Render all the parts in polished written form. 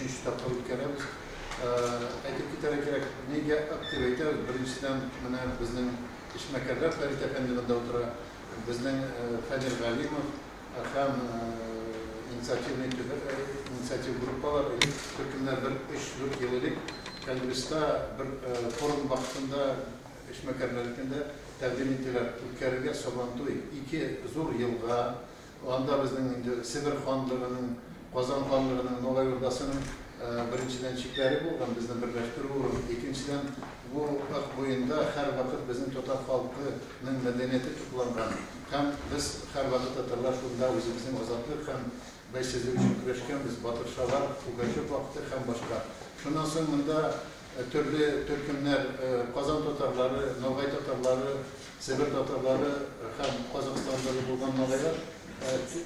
Өченче тапкыр үткәрәбез. Әйтеп китәргә кирәк, нигә Ык дип әйтәбез? Беренчедән, менә безнең эшмәкәрләр Фәрит әфәнде монда утыра, безнең Фәнир Галимов һәм инициативный инициатив группалар, элек төркемнәр бер өч-дүрт ел элек Конгресста бер форум вакытында эшмәкәрләрнекендә тәкъдим иттеләр үткәрергә Сабантуй. Ике зур елга, Анда безнең инде Себер ханлыгының, Казан ханлыгының, Ногай Урдасының беренчедән чикләре булган, безне берләштерү урыны, икенчедән, бу Ык буенда һәрвакыт безнең татар халкының мәдәнияте тупланган һәм без һәрвакыт татарлар шунда үзебезнең азатлык һәм бәйсезлек өчен көрәшкәнбез, Батыршалар, Пугачев вакыты һәм башка. Шуннан соң монда төрле төркемнәр, Казан татарлары, Ногай татарлары, Себер татарлары һәм Казахстандагы булган ногайлар,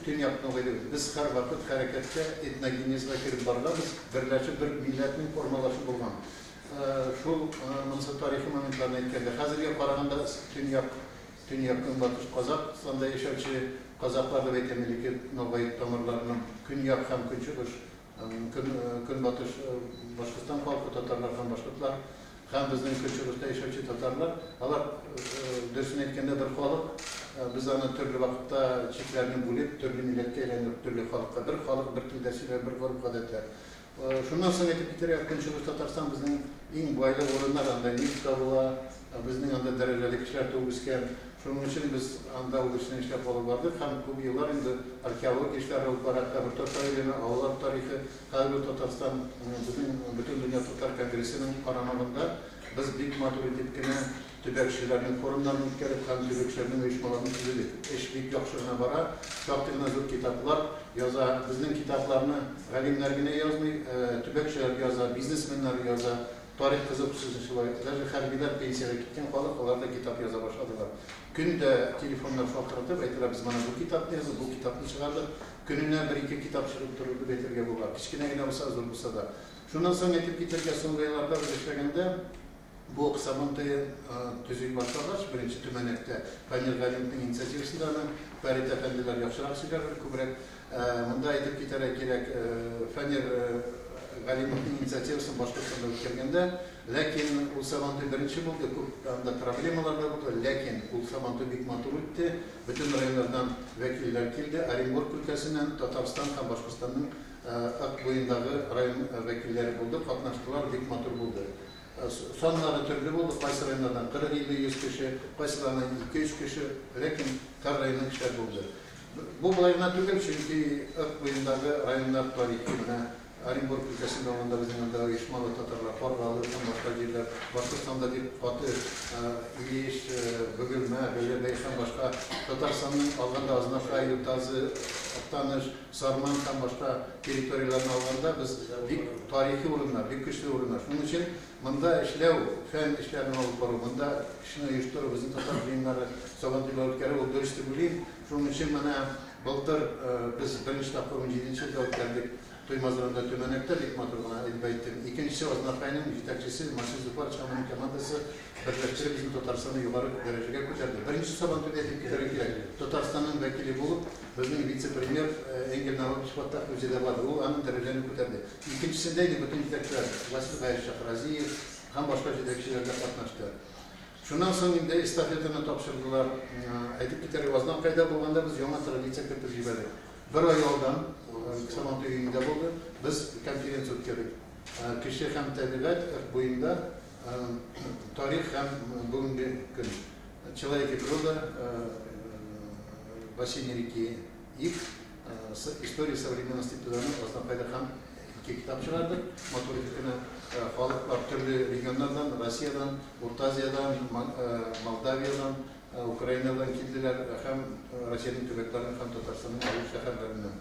төньяк ногай дип, без һәрвакыт хәрәкәткә, этногенезга кереп барганбыз, берләшеп бер милләтнең формалашы булган. Шул монысы тарихи моментларны әйткәндә, хәзергә караганда төньяк, төньяк-көнбатыш Казахстанда яшәүче казакълар дип әйтәм, элекке ногай тамырларының көньяк һәм көнчыгыш, көнбатыш Башкортстан халкы, татарлар һәм башкортлар, Һәм безнең көнчыгышта яшәүче татарлар, алар, дөресен әйткәндә, бер халык. Без аны төрле вакытта чикләрне бүлеп, төрле милләткә әйләндереп, төрле халыкка. Бер халык, бер телдә сөйләп, бер гореф-гадәтләр. Шуннан соң әйтеп китәргә, Көнчыгыш Татарстан безнең иң байлы урыннар, анда нефть табыла, безнең анда дәрәҗәле кешеләр туып үскән. Шуның өчен без анда ул эшне эшләп алып бардык һәм күп еллар инде археология эшләре алып бара, каберташлар өйрәнә, авыллар тарихы. Хәзерге Татарстан безнең Бөтендөнья татар конгрессының карамагында без бик матур итеп кенә төбәкчеләрнең форумнарын үткәреп һәм төбәкчеләрнең оешмаларын төзедек. Эш бик яхшы гына бара, шактый гына зур китаплар яза. Безнең китапларны галимнәр генә язмый, төбәкчеләр яза, бизнесменнар яза, тарих кызыксынучылар, даже хәрбиләр, пенсиягә киткән халык, алар да китап яза башладылар. Көн дә телефоннар шалтыратып әйтәләр, без менә бу китапны яздык, бу китапны чыгардык. Көненә бер-ике китап чыгып торыр дип әйтергә була. Кечкенә генә булса, зур булса да. Шуннан соң әйтеп китәргә, соңгы елларда без эшләгәндә, бу Сабантуен төзи башлагач, беренче Төмәнәктә Фәнил Галимовның инициативасында аны Фәрит әфәнделәр яхшырак сөйләрләр, күбрәк. Монда әйтеп китәргә кирәк, Фәнир Галимовның инициативасын Башкортстанда үткәргәндә, ләкин ул Сабантуй беренче булды, күп анда проблемалар да булды, ләкин ул Сабантуй бик матур үтте. Бөтен районнардан вәкилләр килде, Оренбург өлкәсеннән, Татарстан һәм Башкортстанның Ык буендагы район вәкилләре булды, катнаштылар, бик матур булды. Саннары төрле булды, кайсы районнардан 40-50, 100 кеше, кайсыларыннан ике-өч кеше, ләкин һәр районнан кешеләр булды. Бу болай гына түгел, чөнки Ык буендагы районнар тарихи, менә Оренбург өлкәсендә алганда безнең анда оешмалы татарлар, Каргалы һәм башка җирләр, Башкортстанда бик каты Илеш, Бөгелмә, Бәләбәй һәм башка, Татарстанның алганда Азнакай, Ютазы, Актаныш, Сарман һәм башка территорияләрне алганда без бик тарихи урыннар, бик көчле урыннар. Шуның өчен монда эшләү, фән эшләрен алып бару, монда эшне оештыру, безнең татар җыеннары, Сабантуйлар үткәрү ул дөрес дип уйлыйм. Шуның өчен менә былтыр без беренче тапкыр унҗиденче елда үткәрдек. Туймазы районында Төмәнәктә бик матур гына дип әйттем. Икенчесе Азнакайның җитәкчесе Масис Зуфарович һәм аның командасы берләштереп безнең Татарстанны югары дәрәҗәгә күтәрде. Беренче Сабантуйда әйтеп китәргә кирәк, Татарстанның вәкиле булып безнең вице-премьер Энгель Навапович Фаттахов үзе дә барды. Ул аның дәрәҗәне күтәрде. Икенчесендә инде бөтен җитәкчеләр, Васил Гаевич Шахразиев һәм башка җитәкчеләр дә катнашты. Шуннан соң инде эстафетаны тапшырдылар. Әйтеп китәргә, Азнакайда булганда без яңа традиция кертеп җибәрдек. Бер ай алдан, Сабантуй өендә булды, без конференция үткәрдек. Кеше һәм табигать буенда тарих һәм бүгенге көн. Человек и природа в бассейне реки Ик, История современности туданы Азнакайда һәм ике китап чыгардык. Матур итеп кенә халыклар төрле регионнардан, Россиядән, Урта Азиядән, Молдавиядән, Украинадан килделәр һәм Россиянең төбәкләреннән һәм Татарстанның авыл шәһәрләреннән.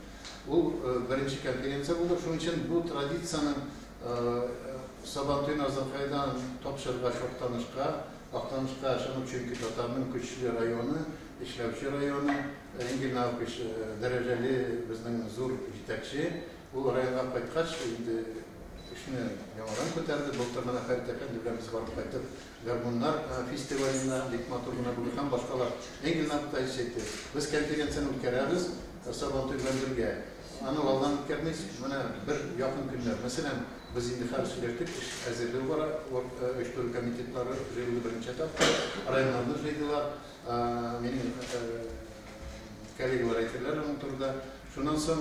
Ул беренче конференция булды. Шуның өчен бу традицияне Сабантуй Назыркайдан тапшыргач Актанышка, Актанышка ышанып, чөнки татарның көчле районы, эшләүче районы, Энгель Наукович дәрәҗәле безнең зур җитәкче. Ул районга кайткач, инде эшне яңадан күтәрде. Былтыр менә Фәрит әфәнде белән без барып кайттык. Гармуннар фестиваленә бик матур гына булды һәм башкалар. Энгель Набутаевич әйтте, без конференцияне үткәрәбез Сабантуй белән бергә. Аны алдан үткәрмибез. Менә бер якын көннәр. Мәсәлән, без инде хәзер сөйләштек, эш әзерлеү бара, оештыру комитетлары җыелды берничә тапкыр, районнарны җыйдылар. Минем коллегалар әйтерләр аның турында. Шуннан соң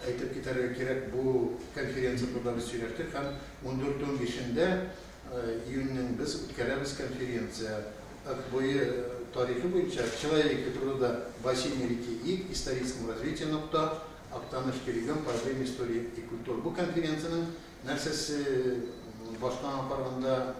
әйтеп китәргә кирәк, бу конференция турында без сөйләштек һәм 14-15-ендә июньнең без үткәрәбез конференция. Ык буе тарихы буенча «Человек и труда в бассейне реки Ик, историческом развитии нокта, Актанышский регион, проблемы истории и культуры». Бу конференциянең нәрсәсе башкага караганда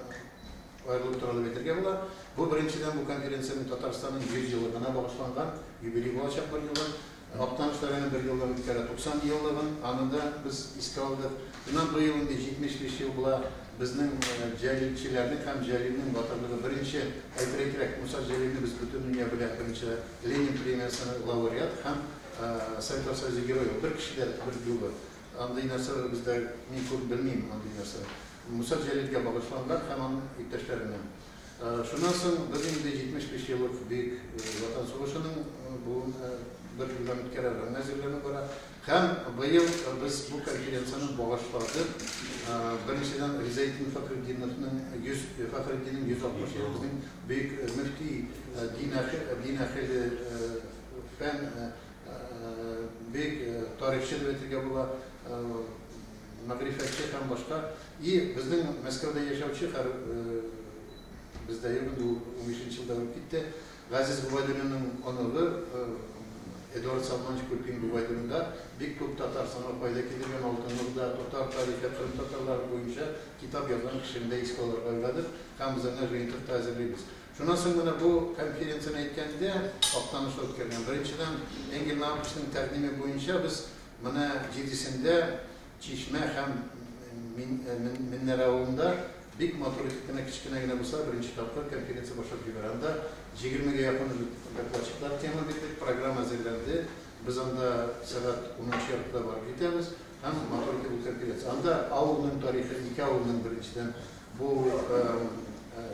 аерылып тора дип әйтергә була. Бу беренчедән бу конференциянең Татарстанның 100 еллыгына багышланган юбилей булачак бер елы. Актаныш районы бер елдан үткәрә 90 еллыгын, аны да без искә алдык. Шуннан быел инде 75 ел була безнең җәлилчеләрнең һәм Җәлилнең батырлыгы. Беренче, әйтергә кирәк, Муса Җәлилне без бөтен дөнья белә, беренче Ленин премиясенең лауреат һәм Советлар Союзы герое. Бер кеше дә бер юлы. Андый нәрсәләр бездә мин күп белмим андый нәрсә. Муса Җәлилгә багышланган һәм аның иптәшләренә. Шуннан соң без инде 75 еллык Бөек Ватан сугышының бу бер елдан үткәрә, аңа әзерләнү бара. Һәм быел без бу конференцияне багышладык. Беренчедән, Ризаэтдин Фәхретдиновның 100 Фәхретдиннең 160 елы безнең бөек мөфти, дин дин әһеле, фән, бөек тарихчы дип әйтергә була, мәгърифәтче һәм башка. И безнең Мәскәүдә яшәүче һәр бездә юк инде, ул 15 елда үлеп китте. Газиз Гобәйдуллинның оныгы Эдуард Салманович Кульпин Гобәйдуллин да бик күп Татарстанга файда китергән Алтын Урда, татар тарихы, кырым татарлары буенча китап язган кешене дә искә алырга уйладык һәм без аңа җыентык та әзерлибез. Шуннан соң менә бу конференцияне әйткәндә, Актанышта үткәргән. Беренчедән, Энгель Наумовичның тәкъдиме буенча без менә җидесендә Чишмә һәм Миннәр авылында бик матур итеп кенә, кечкенә генә булса, беренче тапкыр конференция башлап җибәрә. Анда 20-гә якын докладчиклар тема бирдек, программа әзерләнде. Без анда сәгать унынчы яртыда барып җитәбез һәм матур итеп ул конференция. Анда авылның тарихы, ике авылның беренчедән бу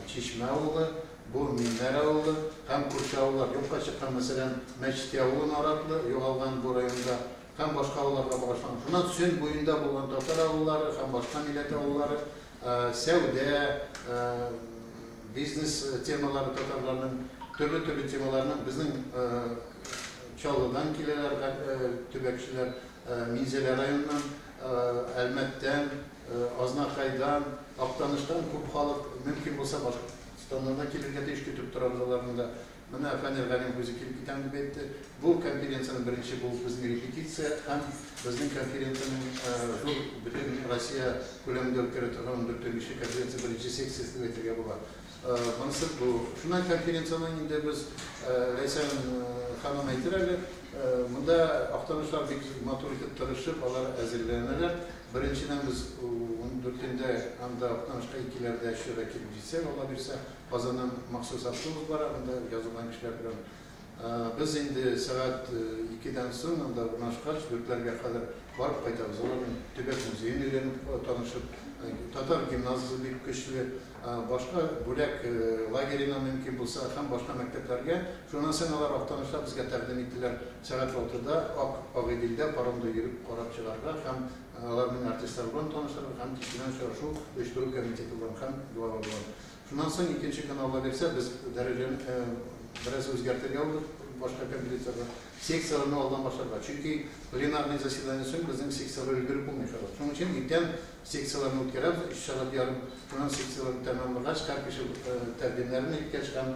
Чишмә авылы, бу Миннәр авылы һәм күрше авыллар юкка чыккан, мәсәлән, Мәчти авылы Наратлы югалган бу районда һәм башка авылларга багышланган. Шуннан Сөн буенда булган татар авыллары һәм башка милләт авыллары, сәүдә, бизнес темалары татарларның төрле-төрле темаларының безнең Чаллыдан киләләр төбәкчеләр, Минзәлә районыннан, Әлмәттән, Азнакайдан, Актаныштан күп халык, мөмкин булса Башкортстаннан да килергә тиеш, көтеп торабыз аларны да. Менә Фәнил Галимов үзе килеп китәм дип әйтте. Бу конференциянең беренче булып безнең репетиция һәм безнең конференциянең зур бөтен Россия күләмендә үткәрә торган 14-нче конференция беренче секциясе дип әйтергә була. Монысы бу. Шуннан конференциянең инде без Ләйсән ханым әйтер әле, монда актанышлар бик матур итеп тырышып, алар әзерләнәләр. Беренчедән без 14-ндә анда Актанышка икеләрдә, өчләрдә килеп җитсәк, Алла бирсә, Казаннан махсус автобус бара, анда язылган кешеләр белән. Без инде сәгать икедән соң анда урнашкач, дүртләргә кадәр барып кайтабыз. Аларның төбәк музеен өйрәнеп, танышып, татар гимназиясе бик көчле, башка Бүләк лагерена мөмкин булса һәм башка мәктәпләргә. Шуннан соң алар Актанышта безгә тәкъдим иттеләр сәгать алтыда Ак Агыйделдә паромда йөреп карап чыгарга һәм аларның артистлары белән танышырга һәм кичкенә очрашу оештыру комитеты белән һәм глава белән. Шуннан соң икенче көн Алла бирсә, без дәрәҗәне бераз үзгәртергә булдык башка конференциягә. Секцияләрне алдан башларга. Чөнки пленарный заседание соң безнең секцияләр өлгереп булмый хәзер. Шуның өчен иртән секцияләрне үткәрәбез, өч сәгать ярым. Шуннан секцияләрне тәмамлагач, һәр кеше тәкъдимнәрен әйткәч һәм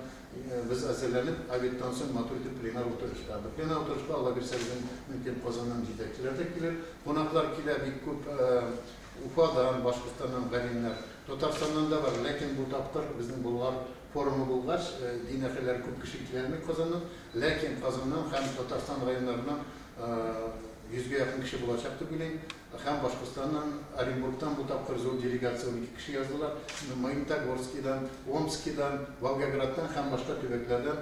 без әзерләнеп, обедтан соң матур итеп пленар утырыш бар. Пленар утырышка Алла бирсә, безнең мөмкин Казаннан җитәкчеләр дә килер. Кунаклар килә бик күп Уфадан, Башкортстаннан галимнәр. Татарстаннан да бар, ләкин бу тапкыр безнең Болгар форумы булгач, дин әһелләре күп кеше килә алмый Казаннан. Ләкин Казаннан һәм Татарстан районнарыннан йөзгә якын кеше булачак дип уйлыйм. Һәм Башкортстаннан, Оренбургтан бу тапкыр зур делегация 12 кеше яздылар. Магнитогорскидан, Омскидан, Волгоградтан һәм башка төбәкләрдән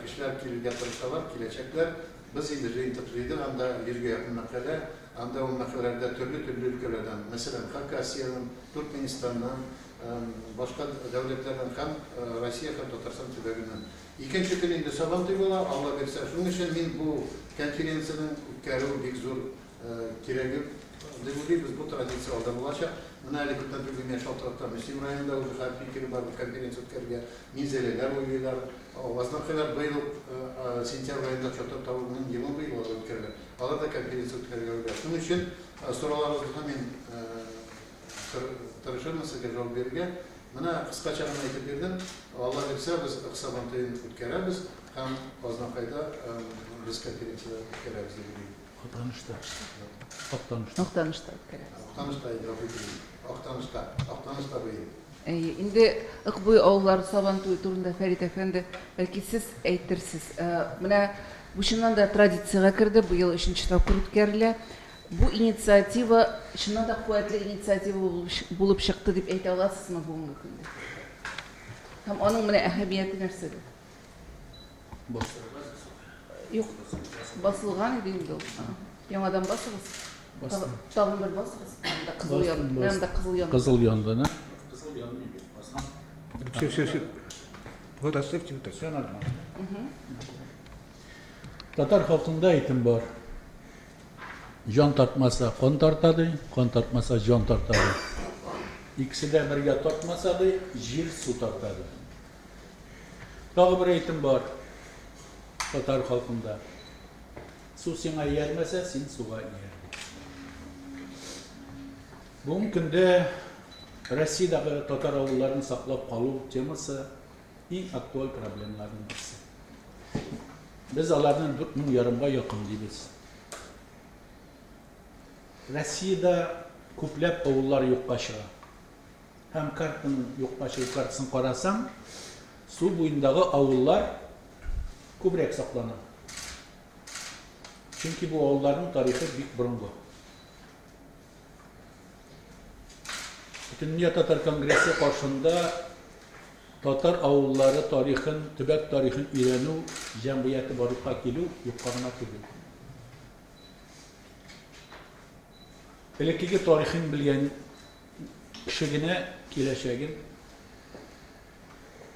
кешеләр килергә тырышалар, киләчәкләр. Без инде җыентык җыйдык, анда йөзгә якын мәкалә. Анда ул мәкаләләрдә төрле-төрле өлкәләрдән, мәсәлән, Хакасиядән, Туркменистаннан, башка дәүләтләрдән һәм Россия һәм Татарстан төбәгеннән. Икенче көн инде Сабантуй була, Алла бирсә. Шуның өчен мин бу конференциянең үткәрү бик зур Кирәге дип уйлыйбыз, бу традиция алда булачак. Менә әле күптән түгел генә шалтыратты Мөслим районында уже хәл фикере бар, бер конференция үткәрергә. Минзәләләр уйлыйлар. Азнакайлар быел ук сентябрь аенда Чатыр тавының елын быел алар үткәрәләр. Алар да конференция үткәрергә уйлыйлар. Шуның өчен сорауларыгызга мин тырышырмын сезгә җавап бирергә. Менә кыскача гына әйтеп бирдем. Алла бирсә, без Ык Сабантуен үткәрәбез һәм Азнакайда без конференция үткәрәбез дип уйлыйм. Актанышта. Актанышта. Актанышта үткәрәбез. Актанышта инде, гафу итегез. Актанышта. Актанышта быел. Әйе, инде Ык буе авыллары Сабантуе турында, Фәрит әфәнде, бәлки сез әйтерсез. Менә бу чыннан да традициягә керде, быел өченче тапкыр үткәрелә. Бу инициатива чыннан да куәтле инициатива булып чыкты дип әйтә аласызмы бүгенге көндә? Һәм аның менә әһәмияте нәрсәдә? Юк, басылган иде инде ул. Яңадан басыгыз. Тагын бер басыгыз. Анда кызыл ян, анда кызыл ян. Кызыл янды, не? Кызыл янмый бит, басам. Все, все, все. Вот оставьте вот так. Все нормально. Татар халкында әйтем бар. Җан тартмаса, кан тарта ди, кан тартмаса, җан тарта ди. Икесе дә бергә тартмаса ди, җир су тарта ди. Тагы бер әйтем бар татар халкында. Су сиңа иярмәсә, син суга ияр. Бүгенге көндә Россиядәге татар авылларын саклап калу темасы иң актуаль проблемаларның берсе. Без аларны 4500-га якын дибез. Россиядә күпләп авыллар юкка чыга. Һәм картаның юкка чыгу картасын карасаң, су буендагы авыллар күбрәк саклана. Чөнки бу авылларның тарихы бик борынгы. Бөтендөнья татар конгрессы каршында татар авыллары тарихын, төбәк тарихын өйрәнү җәмгыяте барлыкка килү юкка гына түгел. Элеккеге тарихын белгән кеше генә киләчәген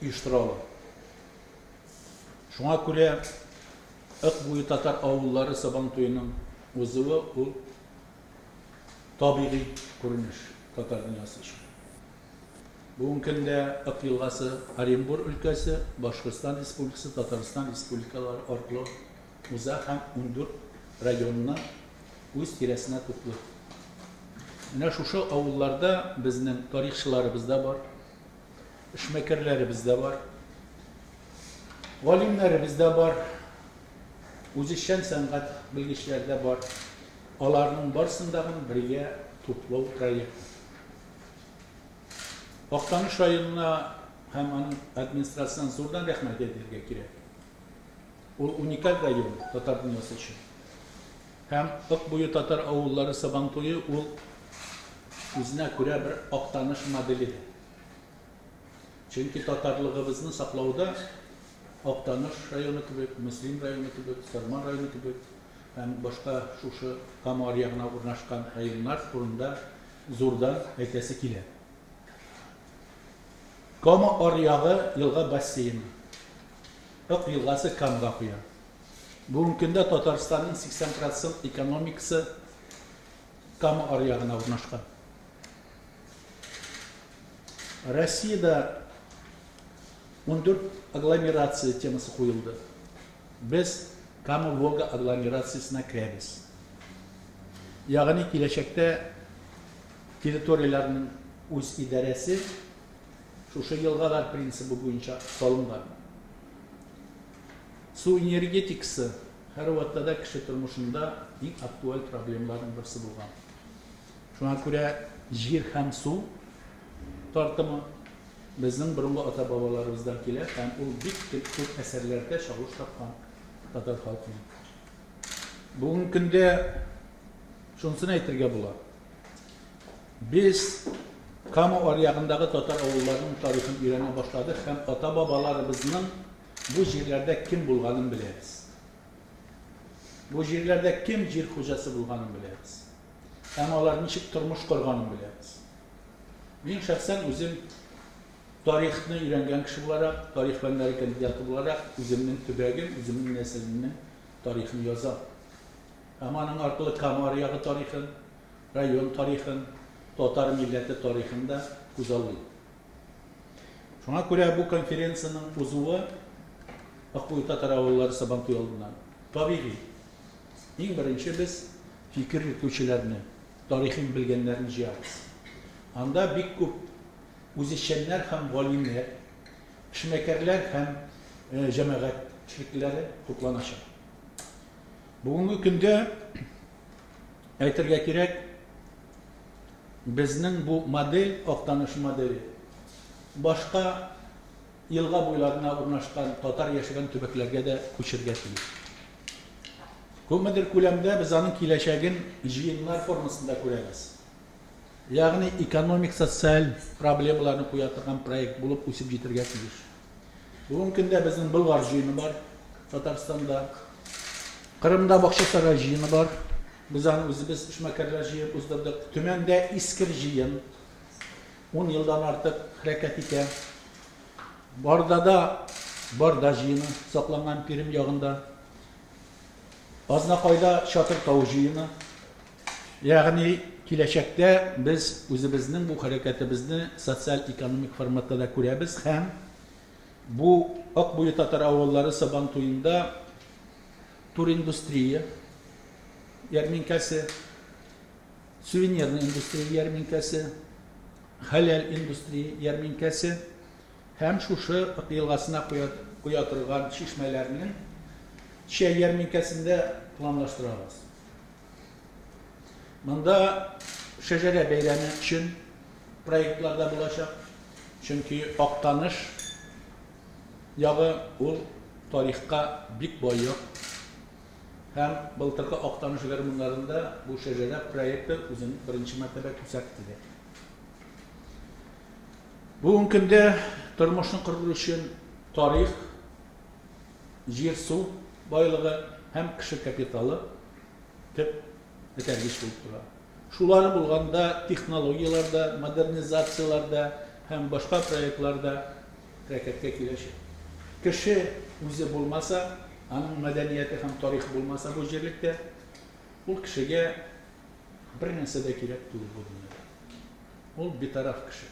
оештыра ала. Шуңа күрә Ык буе татар авыллары Сабантуеның узуы ул табигый күренеш татар дөньясы өчен. Бүгенге көндә Ык елгасы Оренбур өлкәсе, Башкортстан Республикасы, Татарстан Республикалары аркылы уза һәм 14 районны үз тирәсенә туплый. Менә шушы авылларда безнең тарихчыларыбыз да бар, эшмәкәрләребез дә бар, галимнәребез дә бар, үзешчән сәнгать белгечләре дә бар. Аларның барысын да бергә туплау проекты. Актаныш районына һәм аның администрациясенә зурдан рәхмәт әйтергә кирәк. Ул уникаль район татар дөньясы өчен. Һәм Ык буе татар авыллары Сабантуе ул үзенә күрә бер Актаныш моделе дә. Чөнки татарлыгыбызны саклауда Актаныш районы кебек, Мөслим районы кебек, Сарман районы кебек һәм башка шушы Кама аръягына урнашкан районнар турында зурдан әйтәсе килә. Кама аръягы елга бассейны. Ык елгасы Камга куя. Бүгенге көндә Татарстанның 80 процент экономикасы Кама аръягына урнашкан. Россиядә 14 агломерация темасы куелды. Без Кама-Волга агломерациясенә керәбез. Ягъни киләчәктә территорияләрнең үз идарәсе шушы елгалар принцибы буенча салынган. Су энергетикасы һәрвакытта да кеше тормышында иң актуаль проблемаларның берсе булган. Шуңа күрә җир һәм су тартымы безнең борынгы ата-бабаларыбыздан килә һәм ул бик күп әсәрләрдә чагылыш тапкан татар халкының. Бүгенге көндә шунысын әйтергә була. Без Кама аръягындагы татар авылларының тарихын өйрәнә башладык һәм ата-бабаларыбызның бу җирләрдә кем булганын беләбез. Бу җирләрдә кем җир хуҗасы булганын беләбез. Һәм алар ничек тормыш корганын беләбез. Мин шәхсән үзем тарихны өйрәнгән кеше буларак, тарих фәннәре кандидаты буларак, үземнең төбәгем, үземнең нәселемнең тарихын язам. Һәм аның аркылы Кама аръягы тарихын, район тарихын, татар милләте тарихын да күзаллый. Шуңа күрә бу конференциянең узуы Акбуй татар авыллары Сабантуй алдыннан табигый. Иң беренче без фикер йөртүчеләрне, тарихын белгәннәрне җыябыз. Анда бик күп үзешчәннәр һәм галимнәр, эшмәкәрләр һәм җәмәгать эшлеклеләре тупланачак. Бүгенге көндә әйтергә кирәк, безнең бу модель, Актаныш моделе, башка елга буйларына урнашкан татар яшәгән төбәкләргә дә күчергә тиеш. Күпмедер күләмдә без аның киләчәген җыеннар формасында күрәбез. Ягъни экономик, социаль проблемаларны куя торган проект булып үсеп җитәргә тиеш. Бүгенге көндә безнең Болгар җыены бар Татарстанда. Кырымда Бакчасарай җыены бар. Без аны үзебез эшмәкәрләр җыеп уздырдык. Төмәндә Искер җыен 10 елдан артык хәрәкәт итә. Бардада Барда җыены сакланган Пермь ягында. Азнакайда Чатыр тау җыены. Ягъни киләчәктә без үзебезнең бу хәрәкәтебезне социаль-экономик форматта да күрәбез һәм бу Ак буе татар авыллары Сабан туенда туриндустрия ярминкәсе, сувенирный индустрия ярминкәсе, хәләл индустрия ярминкәсе һәм шушы Ык елгасына куя торган чишмәләрнең чәй ярминкәсендә планлаштырабыз. Монда шәҗәрә бәйрәме өчен проектлар да булачак. Чөнки Актаныш ягы ул тарихка бик бай як. Һәм былтыргы Актаныш гармуннарында бу шәҗәрә проекты үзен беренче мәртәбә күрсәтте дә. Бүгенге көндә тормышны корыр өчен тарих, җир-су байлыгы һәм кеше капиталы төп этәргеч булып тора. Шулары булганда технологияләр дә, модернизацияләр дә һәм башка проектлар да хәрәкәткә киләчәк. Кеше үзе булмаса, аның мәдәнияте һәм тарихы булмаса бу җирлектә, ул кешегә бер нәрсә дә кирәк түгел бу дөньяда. Ул битараф кеше.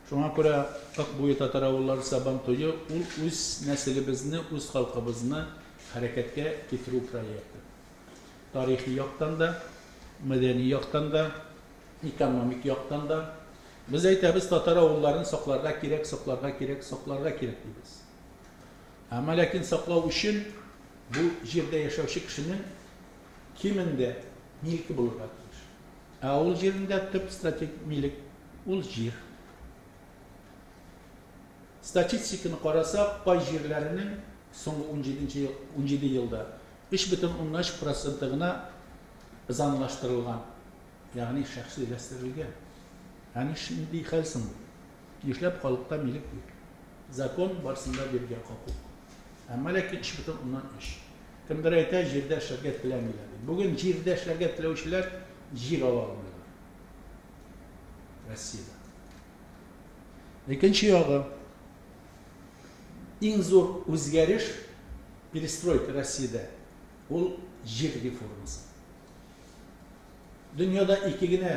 Шуңа күрә Ык буе татар авыллары Сабан туе ул үз нәселебезне, үз халкыбызны хәрәкәткә китерү проекты. Тарихи яктан да, мәдәни яктан да, экономик яктан да. Без әйтәбез, татар авылларын сакларга кирәк, сакларга кирәк, сакларга кирәк дибез. Әмма ләкин саклау өчен бу җирдә яшәүче кешенең кимендә милке булырга тиеш. Ә авыл җирендә төп стратегик милек ул җир. Статистиканы карасак, пай җирләренең соңгы 17 ел, 17 елда 3,3 проценты гына ызанлаштырылган, ягъни шәхсиләштерелгән. Ә нинди хәл соң бу? Нишләп халыкта милек юк? Закон барысын да биргән хокук. Әмма ләкин 3,3. Кемдер әйтә, җирдә эшләргә теләмиләр дип. Бүген җирдә эшләргә теләүчеләр җир ала алмыйлар. Россиядә. Икенче ягы, иң зур үзгәреш перестройка Россиядә ул җир реформасы. Дөньяда ике генә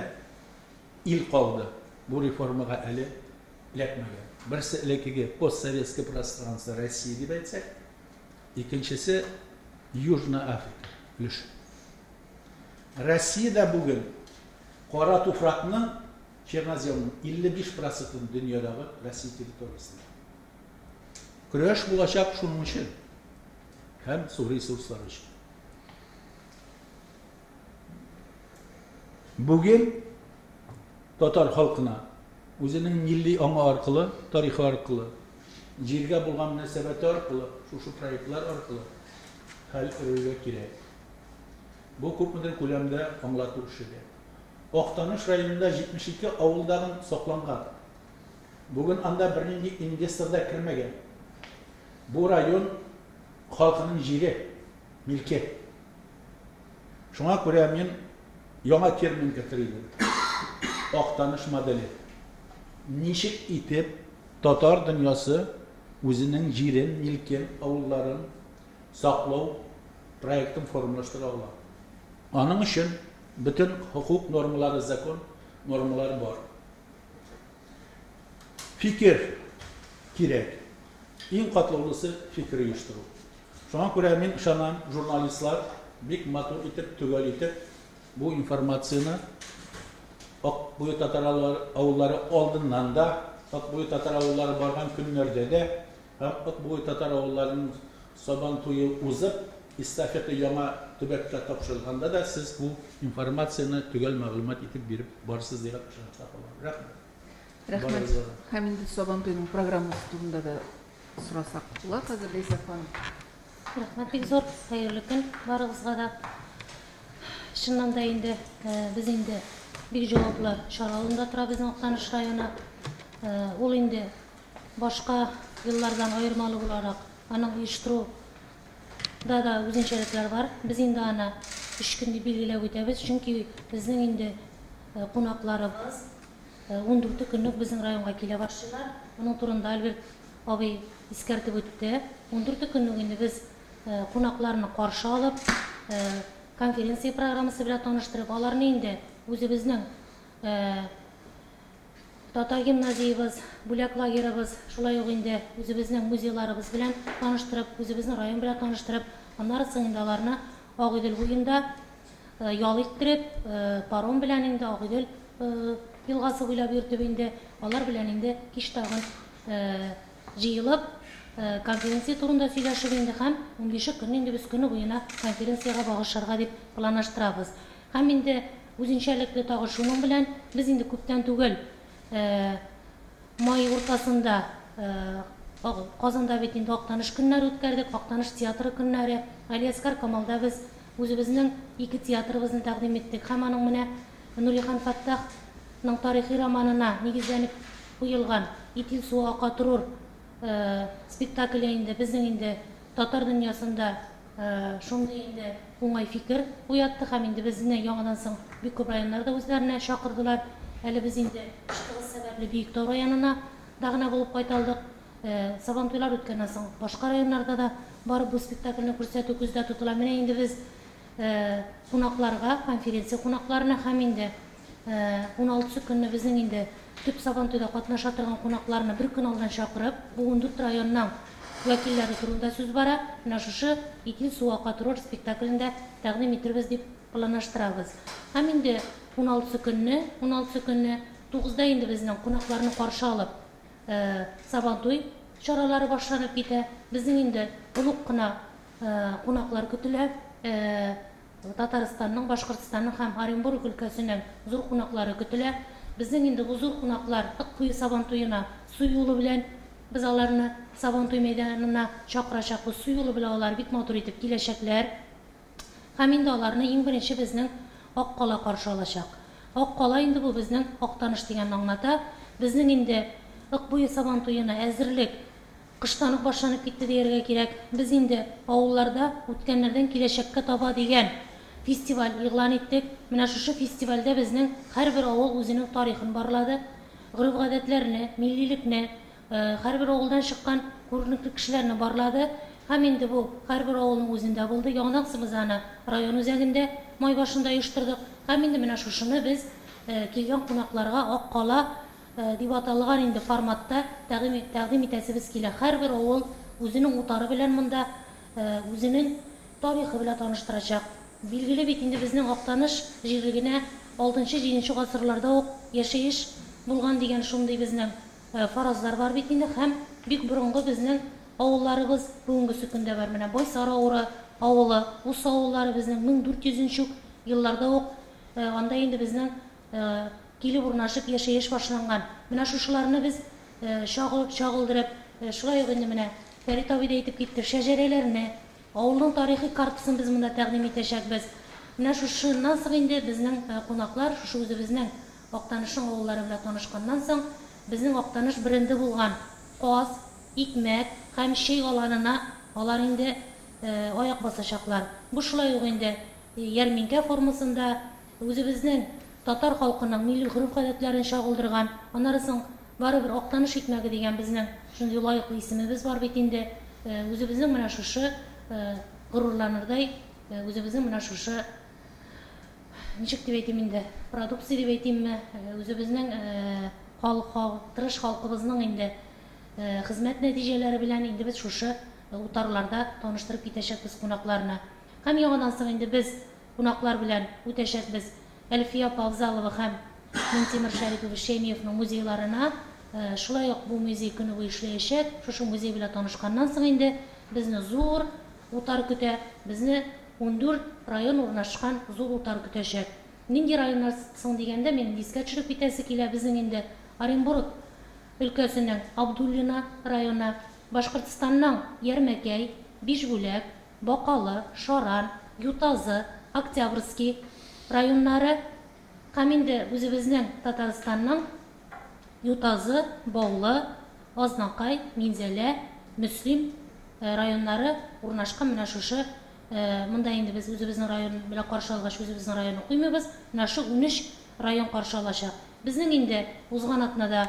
ил калды бу реформага әле эләкмәгән. Берсе элеккеге постсоветское пространство Россия дип әйтсәк, икенчесе Южная Африка өлеше. Россиядә бүген кара туфракның черноземның 55 процентын дөньядагы Россия территориясендә. Көрәш булачак шуның өчен һәм су ресурслары өчен. Бүген татар халкына үзенең милли аңы аркылы, тарихы аркылы, җиргә булган мөнәсәбәте аркылы, шушы проектлар аркылы хәл өрергә кирәк. Бу күпмедер күләмдә аңлату эше дә. Актаныш районында 72 авылдагын сакланган. Бүген анда бернинди инвестор да кермәгән. Бу район халкының җире, милке. Шуңа күрә мин яңа термин кертер идем. Актаныш моделе. Ничек итеп татар дөньясы үзенең җирен, милкен, авылларын саклау проектын формалаштыра ала. Аның өчен бөтен хокук нормалары, закон нормалары бар. Фикер кирәк. Иң катлаулысы фикер оештыру. Шуңа күрә мин ышанам, журналистлар бик матур итеп, төгәл итеп бу информацияне Ак буе татар авыллары алдыннан да, Ак буе татар авыллары барган көннәрдә дә һәм Ак буе татар авылларының Сабан туе узып, эстафета яңа төбәккә тапшырылганда да сез бу информацияне төгәл мәгълүмат итеп биреп барырсыз дигән ышанычта калам. Рәхмәт. Рәхмәт. Һәм инде Сабан туеның программасы турында да сорасак була хәзер, Ләйсән ханым. Рәхмәт бик зур, хәерле көн барыгызга да. Чыннан да инде без инде бик җаваплы чара алдында тора безнең Актаныш районы. Ул инде башка еллардан аермалы буларак, аның оештыру да да үзенчәлекләр бар. Без инде аны өч көн дип билгеләп үтәбез, чөнки безнең инде кунакларыбыз ундүрте көнне үк безнең районга килә башлыйлар. Моның турында Альберт абый искәртеп үтте. Ундүрте көнне үк инде без кунакларны каршы алып, конференция программасы белән таныштырып, аларны инде үзебезнең Татар гимназиябез, Бүләк лагерыбыз, шулай ук инде үзебезнең музейларыбыз белән таныштырып, үзебезнең район белән таныштырып, аннары соң инде аларны Агыйдел буенда ял иттереп, паром белән инде Агыйдел елгасы буйлап йөртеп инде, алар белән инде кич тагын җыелып, конференция турында сөйләшеп инде һәм унбише көнне инде без көне буена конференциягә багышларга дип планлаштырабыз. Һәм инде үзенчәлекле тагы шуның белән, без инде күптән түгел, май уртасында Казанда бит инде Актаныш көннәре үткәрдек, Актаныш театры көннәре. Галиәсгар Камалда без үзебезнең ике театрыбызны тәкъдим иттек. Һәм аның менә Нурихан Фәттахның тарихи романына нигезләнеп куелган Итил суы ака торур спектакле инде безнең инде татар дөньясында Шундый инде уңай фикер уятты һәм инде безне яңадан соң бик күп районнар да үзләренә чакырдылар. Әле без инде эш тыгыз сәбәпле Биектау районына да гына булып кайта алдык. Сабантуйлар үткәннән соң башка районнарда да барып бу спектакльне күрсәтү күздә тотыла. Менә инде без кунакларга, конференция кунакларына һәм инде уналтысы көнне безнең инде төп Сабантуйда катнаша торган кунакларны бер көн алдан чакырып, бу ундүрт районның вәкилләре турында сүз бара, менә шушы Итил суы ака торур спектаклен дә тәкъдим итербез дип планлаштырабыз. Һәм инде уналтысы көнне, уналтысы көнне тугызда инде безнең кунакларны каршы алып, Сабантуй чаралары башланып китә. Безнең инде олуг кына кунаклар көтелә. Татарстанның, Башкортстанның һәм Оренбург өлкәсенең зур кунаклары көтелә. Безнең инде бу зур кунаклар Ык буе Сабантуена су юлы белән без аларны Сабантуй мәйданына чакырачакбыз. Су юлы белән алар бик матур итеп киләчәкләр. Һәм инде аларны иң беренче безнең Ак кала каршы алачак. Ак кала инде бу безнең Актаныш дигәнне аңлата. Безнең инде Ык буе Сабантуена әзерлек Кыштан ук башланып китте дияргә кирәк. Без инде авылларда Үткәннәрдән киләчәккә таба дигән фестиваль игълан иттек. Менә шушы фестивальдә безнең һәрбер авыл үзенең тарихын барлады, гореф-гадәтләрне, миллилекне, һәрбер авылдан чыккан күренекле кешеләрне барлады. Һәм инде бу һәрбер авылның үзендә булды. Яңадан соң без аны район үзәгендә май башында оештырдык. Һәм инде менә шушыны без килгән кунакларга Ак кала Дип аталган инде форматта тәкъдим тәкъдим итәсебез килә. Һәрбер авыл үзенең утары белән монда, үзенең тарихы белән таныштырачак. Билгеле бит инде безнең Актаныш җирлегенә алтынчы-җиденче гасырларда ук яшәеш булган дигән шундый безнең фаразлар бар бит инде һәм бик борынгы безнең авылларыбыз бүгенгесе көндә бар. Менә Байсар авыры авылы, Усы авыллары безнең 1400 нче үк елларда ук анда инде безнең Килеп урнашып, яшәеш башланган. Менә шушыларны без чагылдырып, шулай ук инде менә Фәрит абый да әйтеп китте, шәҗәрәләрне, авылның тарихи картасын без монда тәкъдим итәчәкбез. Менә шушыннан соң инде безнең кунаклар, шушы үзебезнең Актанышның авыллары белән танышканнан соң, безнең Актаныш бренды булган каз, икмәк һәм чәй аланына алар инде аяк басачаклар. Бу шулай ук инде ярминкә формасында, Үзебезнең татар халкының милли гореф-гадәтләрен чагылдырган, аннары соң барыбер Актаныш икмәге дигән безнең шундый лаеклы исемебез бар бит инде. Үзебезнең менә шушы горурланырдай, үзебезнең менә шушы ничек дип әйтим инде, продукция дип әйтимме, үзебезнең халык, тырыш халкыбызның инде хезмәт нәтиҗәләре белән инде без шушы утарларда таныштырып китәчәкбез кунакларны. Һәм яңадан соң инде без кунаклар белән үтәчәкбез Әлфия апа Авзалова һәм Минтимер Шәрипович Шәймиевның музейларына. Шулай ук бу музей көне буе эшләячәк. Шушы музей белән танышканнан соң инде безне зур утар көтә. Безне 14 район урнашкан зур утар көтәчәк. Нинди районнар соң дигәндә, мин инде искә төшереп китәсе килә, безнең инде Оренбург өлкәсенең Абдуллино районы, Башкортстанның Ярмәкәй, Бишбүләк, Бакалы, Шаран, Ютазы, Октябрьский районнары һәм инде үзебезнең Татарстанның Ютазы, Баулы, Азнакай, Минзәлә, Мөслим районнары урнашкан менә шушы монда инде без үзебезнең район белән каршы алгач, үзебезнең районны куймыйбыз, менә шу 13 район каршы алачак. Безнең инде узган атнада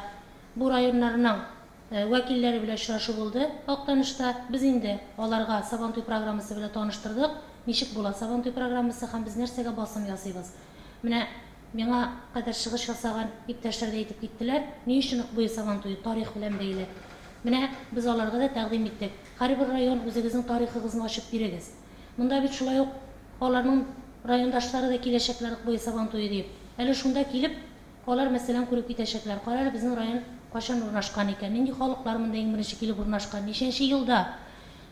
бу районнарның вәкилләре белән очрашу булды Актанышта. Без инде аларга Сабантуй программасы белән таныштырдык, ничек була Сабантуй программасы һәм без нәрсәгә басым ясыйбыз. Менә миңа кадәр чыгыш ясаган иптәшләр дә әйтеп киттеләр, ни өчен Ык буе Сабантуе тарих белән бәйле. Менә без аларга да тәкъдим иттек. Һәрбер район үзегезнең тарихыгызны ачып бирегез. Монда бит шулай ук аларның райондашлары да киләчәкләр Ык буе Сабантуе дип. Әле шунда килеп, алар мәсәлән күреп китәчәкләр. Кара әле, безнең район кайчан урнашкан икән, нинди халыклар монда иң беренче килеп урнашкан, ничәнче елда,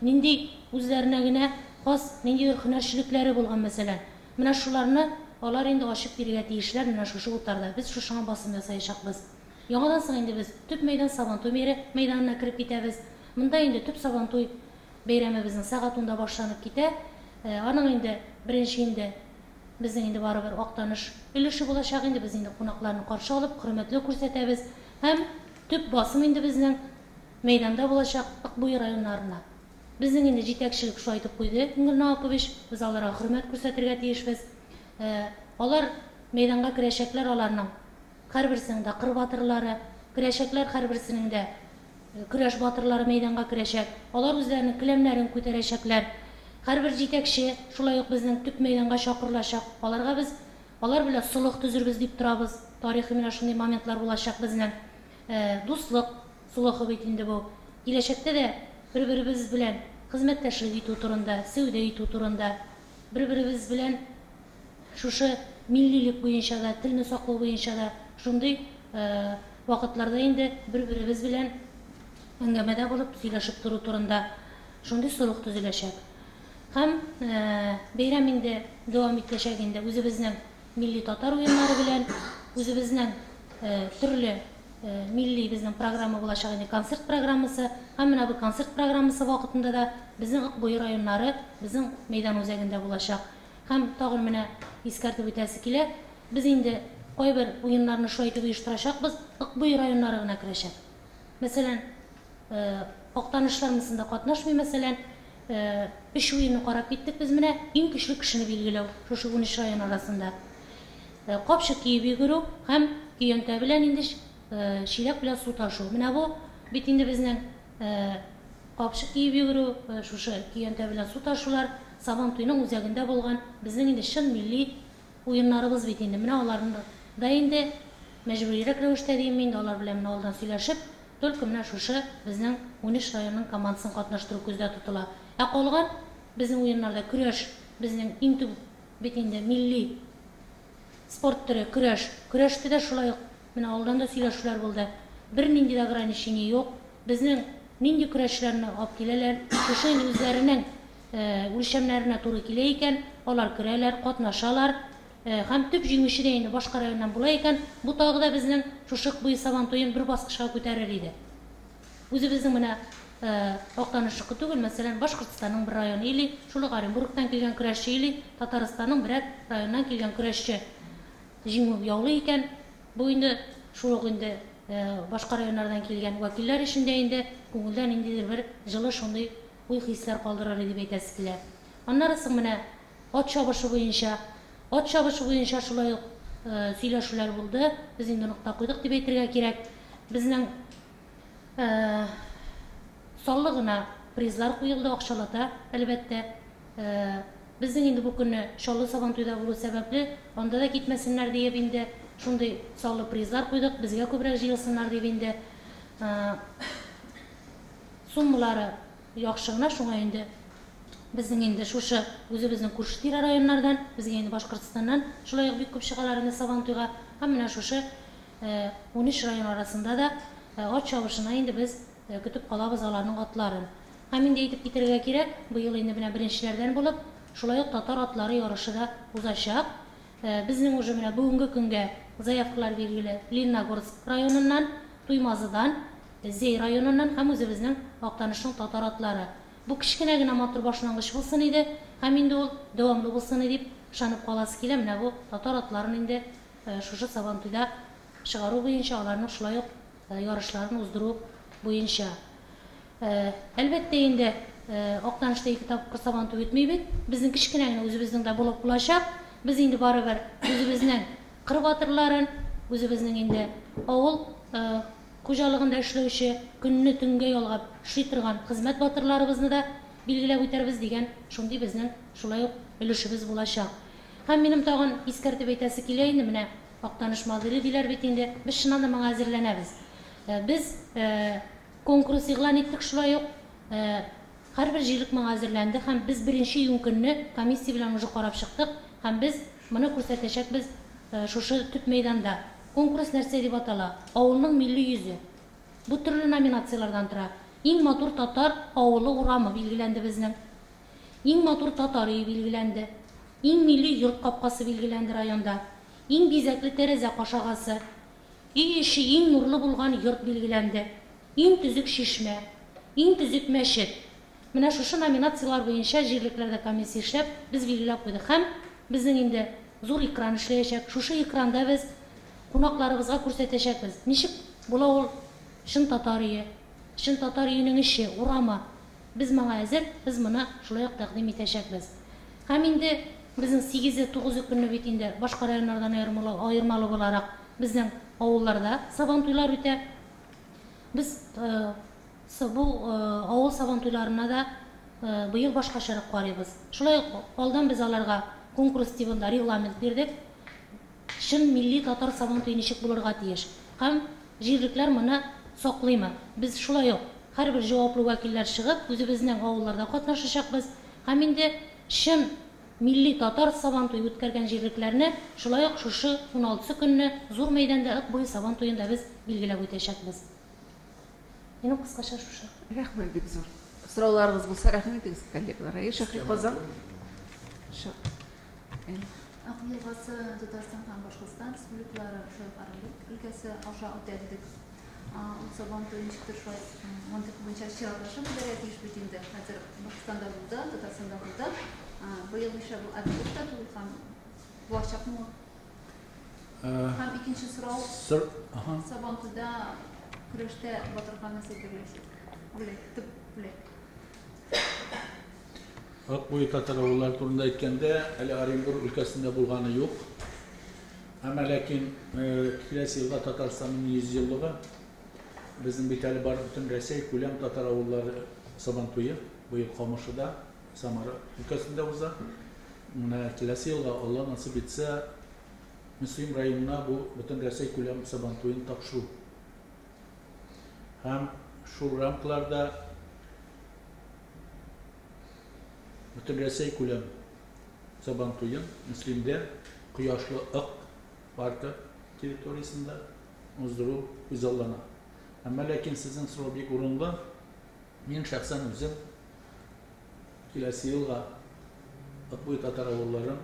нинди үзләренә генә хас ниндидер һөнәрчелекләре булган мәсәлән. Менә шуларны алар инде ачып бирергә тиешләр менә шушы утарда. Без шушыңа басым ясаячакбыз. Яңадан соң инде без төп мәйдан Сабантуй мәйданына кереп китәбез. Монда инде төп Сабантуй бәйрәме безнең сәгать 10-да башланып китә. Аның инде беренче инде безнең инде барыбер Актаныш өлеше булачак инде, без инде кунакларны каршы алып, хөрмәтле күрсәтәбез. Һәм төп басым инде безнең мәйданда булачак Ык буе районнарына. Безнең инде җитәкчелек шулай итеп куйды, Энгель Наупович, без аларга хөрмәт күрсәтергә тиешбез. Алар мәйданга керәчәкләр, аларның һәрберсенең дә кыр батырлары, керәчәкләр, һәрберсенең дә көрәш батырлары мәйданга керәчәк. Алар үзләренең келәмнәрен күтәрәчәкләр. Һәрбер җитәкче шулай ук безнең төп мәйданга чакырылачак. Аларга без алар белән солых төзербез дип торабыз. Тарихи менә шундый моментлар булачак безнең. Дуслык солыхы бит инде бу. Киләчәктә дә бер-беребез белән хезмәттәшлек итү турында, сәүдә итү турында, бер-беребез белән шушы миллилек буенча да, телне саклау буенча да шундый вакытларда инде бер-беребез белән әңгәмәдә булып сөйләшеп тору турында шундый солых төзеләчәк. Һәм бәйрәм инде дәвам итәчәк инде үзебезнең милли татар уеннары белән, үзебезнең төрле милли безнең программа булачак инде, концерт программасы. Һәм менә бу концерт программасы вакытында да безнең Ык буе районнары безнең мәйдан үзәгендә булачак. Һәм тагын менә искәртеп үтәсе килә, без инде кайбер уеннарны шулай итеп оештырачакбыз, Ык буе районнары гына керәчәк. Мәсәлән, Актанышлар монысында катнашмый, мәсәлән, өч уенны карап киттек без менә, иң көчле кешене билгеләү шушы 13 район арасында. Капчык киеп йөгерү һәм көянтә белән инде чиләк белән су ташу. Менә бу бит инде безнең капчык киеп йөгерү, шушы көянтә белән су ташулар Сабантуйның үзәгендә булган безнең инде чын милли уеннарыбыз бит инде. Менә аларны да инде мәҗбүрирәк рәвештә дим инде, алар белән менә алдан сөйләшеп, только менә шушы безнең 13 районның командасын катнаштыру күздә тотыла. Ә калган безнең уеннарда көрәш, безнең иң төп бит инде милли спорт төре көрәш. Көрәштә дә шулай ук менә алдан да сөйләшүләр булды. Бернинди дә ограничение юк. Безнең нинди көрәшчеләрне алып киләләр, шушы инде үзләренең үлчәмнәренә туры килә икән, алар керәләр, катнашалар. Һәм төп җиңүче дә инде башка районнан була икән, бу тагы да безнең шушы Ык буе Сабантуен бер баскычка күтәрер иде. Үзебезнең менә Актанышныкы түгел, мәсәлән, Башкортстанның бер районы или шул ук Оренбургтан килгән көрәшче или Татарстанның берәр районнан килгән көрәшче җиңү яулый икән, бу инде шул ук инде башка районнардан килгән вәкилләр өчен дә инде күңелдә ниндидер бер җылы шундый уй-хисләр калдырыр иде дип әйтәсе килә. Аннары соң менә ат чабышы буенча, ат чабышы буенча шулай ук сөйләшүләр булды. Без инде нокта куйдык дип әйтергә кирәк. Безнең саллы гына призлар куелды, акчалата, әлбәттә. Безнең инде бу көнне Чаллы Сабантуйда булу сәбәпле, анда да китмәсеннәр диеп инде шундый саллы призлар куйдык, безгә күбрәк җыелсыннар дип инде. Суммалары яхшы гына, шуңа инде безнең инде шушы үзебезнең күрше-тирә районнардан, безгә инде Башкортстаннан шулай ук бик күп чыгалар инде Сабантуйга. Һәм менә шушы 13 район арасында да ат чабышына инде без көтеп калабыз аларның атларын. Һәм инде әйтеп китәргә кирәк, быел инде менә беренчеләрдән булып, шулай ук татар атлары ярышы да узачак. Безнең уже менә бүгенге көнгә заявкалар билгеле Лениногорск районыннан, Туймазыдан, Зәй районыннан һәм үзебезнең Актанышның татар атлары. Бу кечкенә генә матур башлангыч булсын иде һәм инде ул дәвамлы булсын иде дип ышанып каласы килә. Менә бу татар атларын инде шушы Сабантуйда чыгару буенча, аларның шулай ук ярышларын уздыру буенча. Әлбәттә инде, Актанышта ике тапкыр Сабантуй үтми бит. Безнең кечкенә генә үзебезнең дә булып булачак. Без инде барыбер үзебезнең кыр батырларын, үзебезнең инде авыл хуҗалыгында эшләүче, көнне төнгә ялгап эшли торган хезмәт батырларыбызны да билгеләп үтәрбез дигән шундый безнең шулай ук өлешебез булачак. Һәм минем тагын искәртеп әйтәсе килә инде, менә Актаныш моделе диләр бит инде. Без чыннан да моңа әзерләнәбез. Без конкурс игълан иттек шулай ук. Һәрбер җирлек моңа әзерләнде һәм без беренче июнь көнне комиссия белән уже карап чыктык һәм без моны күрсәтәчәкбез шушы төп мәйданда. Конкурс нәрсә дип атала? Авылның милли йөзе. Бу төрле номинацияләрдән тора. Иң матур татар авылы урамы билгеләнде безнең. Иң матур татар өе билгеләнде. Иң милли йорт капкасы билгеләнде районда. Иң бизәкле тәрәзә кашагасы. Өй эче иң нурлы булган йорт билгеләнде. Иң төзек чишмә. Иң төзек мәчет. Менә шушы номинацияләр буенча җирлекләрдә комиссия эшләп, без билгеләп куйдык. Һәм безнең инде зур экран эшләячәк. Шушы экранда без кунакларыбызга күрсәтәчәкбез. Ничек була ул чын татар өе, чын татар өенең эче, урамы. Без моңа әзер, без моны шулай ук тәкъдим итәчәкбез. Һәм инде безнең сигезе, тугызы көнне бит инде башка районнардан аермалы буларак безнең авылларда Сабантуйлар үтә. Без бу авыл Сабантуйларына да быел башкачарак карыйбыз. Шулай ук алдан без аларга конкурс тибында регламент бирдек. Чын милли татар Сабантуе ничек булырга тиеш? Һәм җирлекләр моны саклыймы? Без шулай ук һәрбер җаваплы вәкилләр чыгып, үзебезнең авылларда катнашачакбыз. Һәм инде чын милли татар Сабантуе үткәргән җирлекләрне шулай ук шушы 16 көнне зур мәйданда Ык буе Сабантуенда без билгеләп үтәчәкбез. Минем кыскача шушы. Рәхмәт бик зур. Сорауларыгыз булса, рәхим итегез, коллегалар. Әйе, Шәһри Казан. Ак елгасы Татарстан һәм Башкортстан республикалары, шулай ук Оренбург өлкәсе аша үтә дидек. Ул Сабантуй ничектер шулай мантыйк буенча чиратлашып үтәргә тиеш бит инде. Хәзер Башкортстанда булды, Татарстанда булды. Быел нишләп ул Оренбургта түгел һәм булачакмы ул? Һәм икенче сорау, Сабантуйда көрәштә батырга нәрсә биреләчәк? Бүләк, төп бүләк. Ык буе татар авыллары турында әйткәндә, әле Оренбург өлкәсендә булганы юк. Әмма ләкин киләсе елга Татарстанның 100 еллыгы. Безнең бит әле бар бөтен Рәсәй күләм татар авыллары Сабантуе быел Камышыда, Самара өлкәсендә уза. Менә киләсе елга Алла насыйп итсә, Мөслим районына бу бөтен Рәсәй күләм Сабантуен тапшыру. Һәм шул рамкаларда Бөтенрәсәй күләм Сабантуен Мөслимдә Кояшлы Ык паркы территориясендә уздыру күзаллана. Әмма ләкин сезнең сорау бик урынлы. Мин шәхсән үзем киләсе елга Ык буе татар авылларын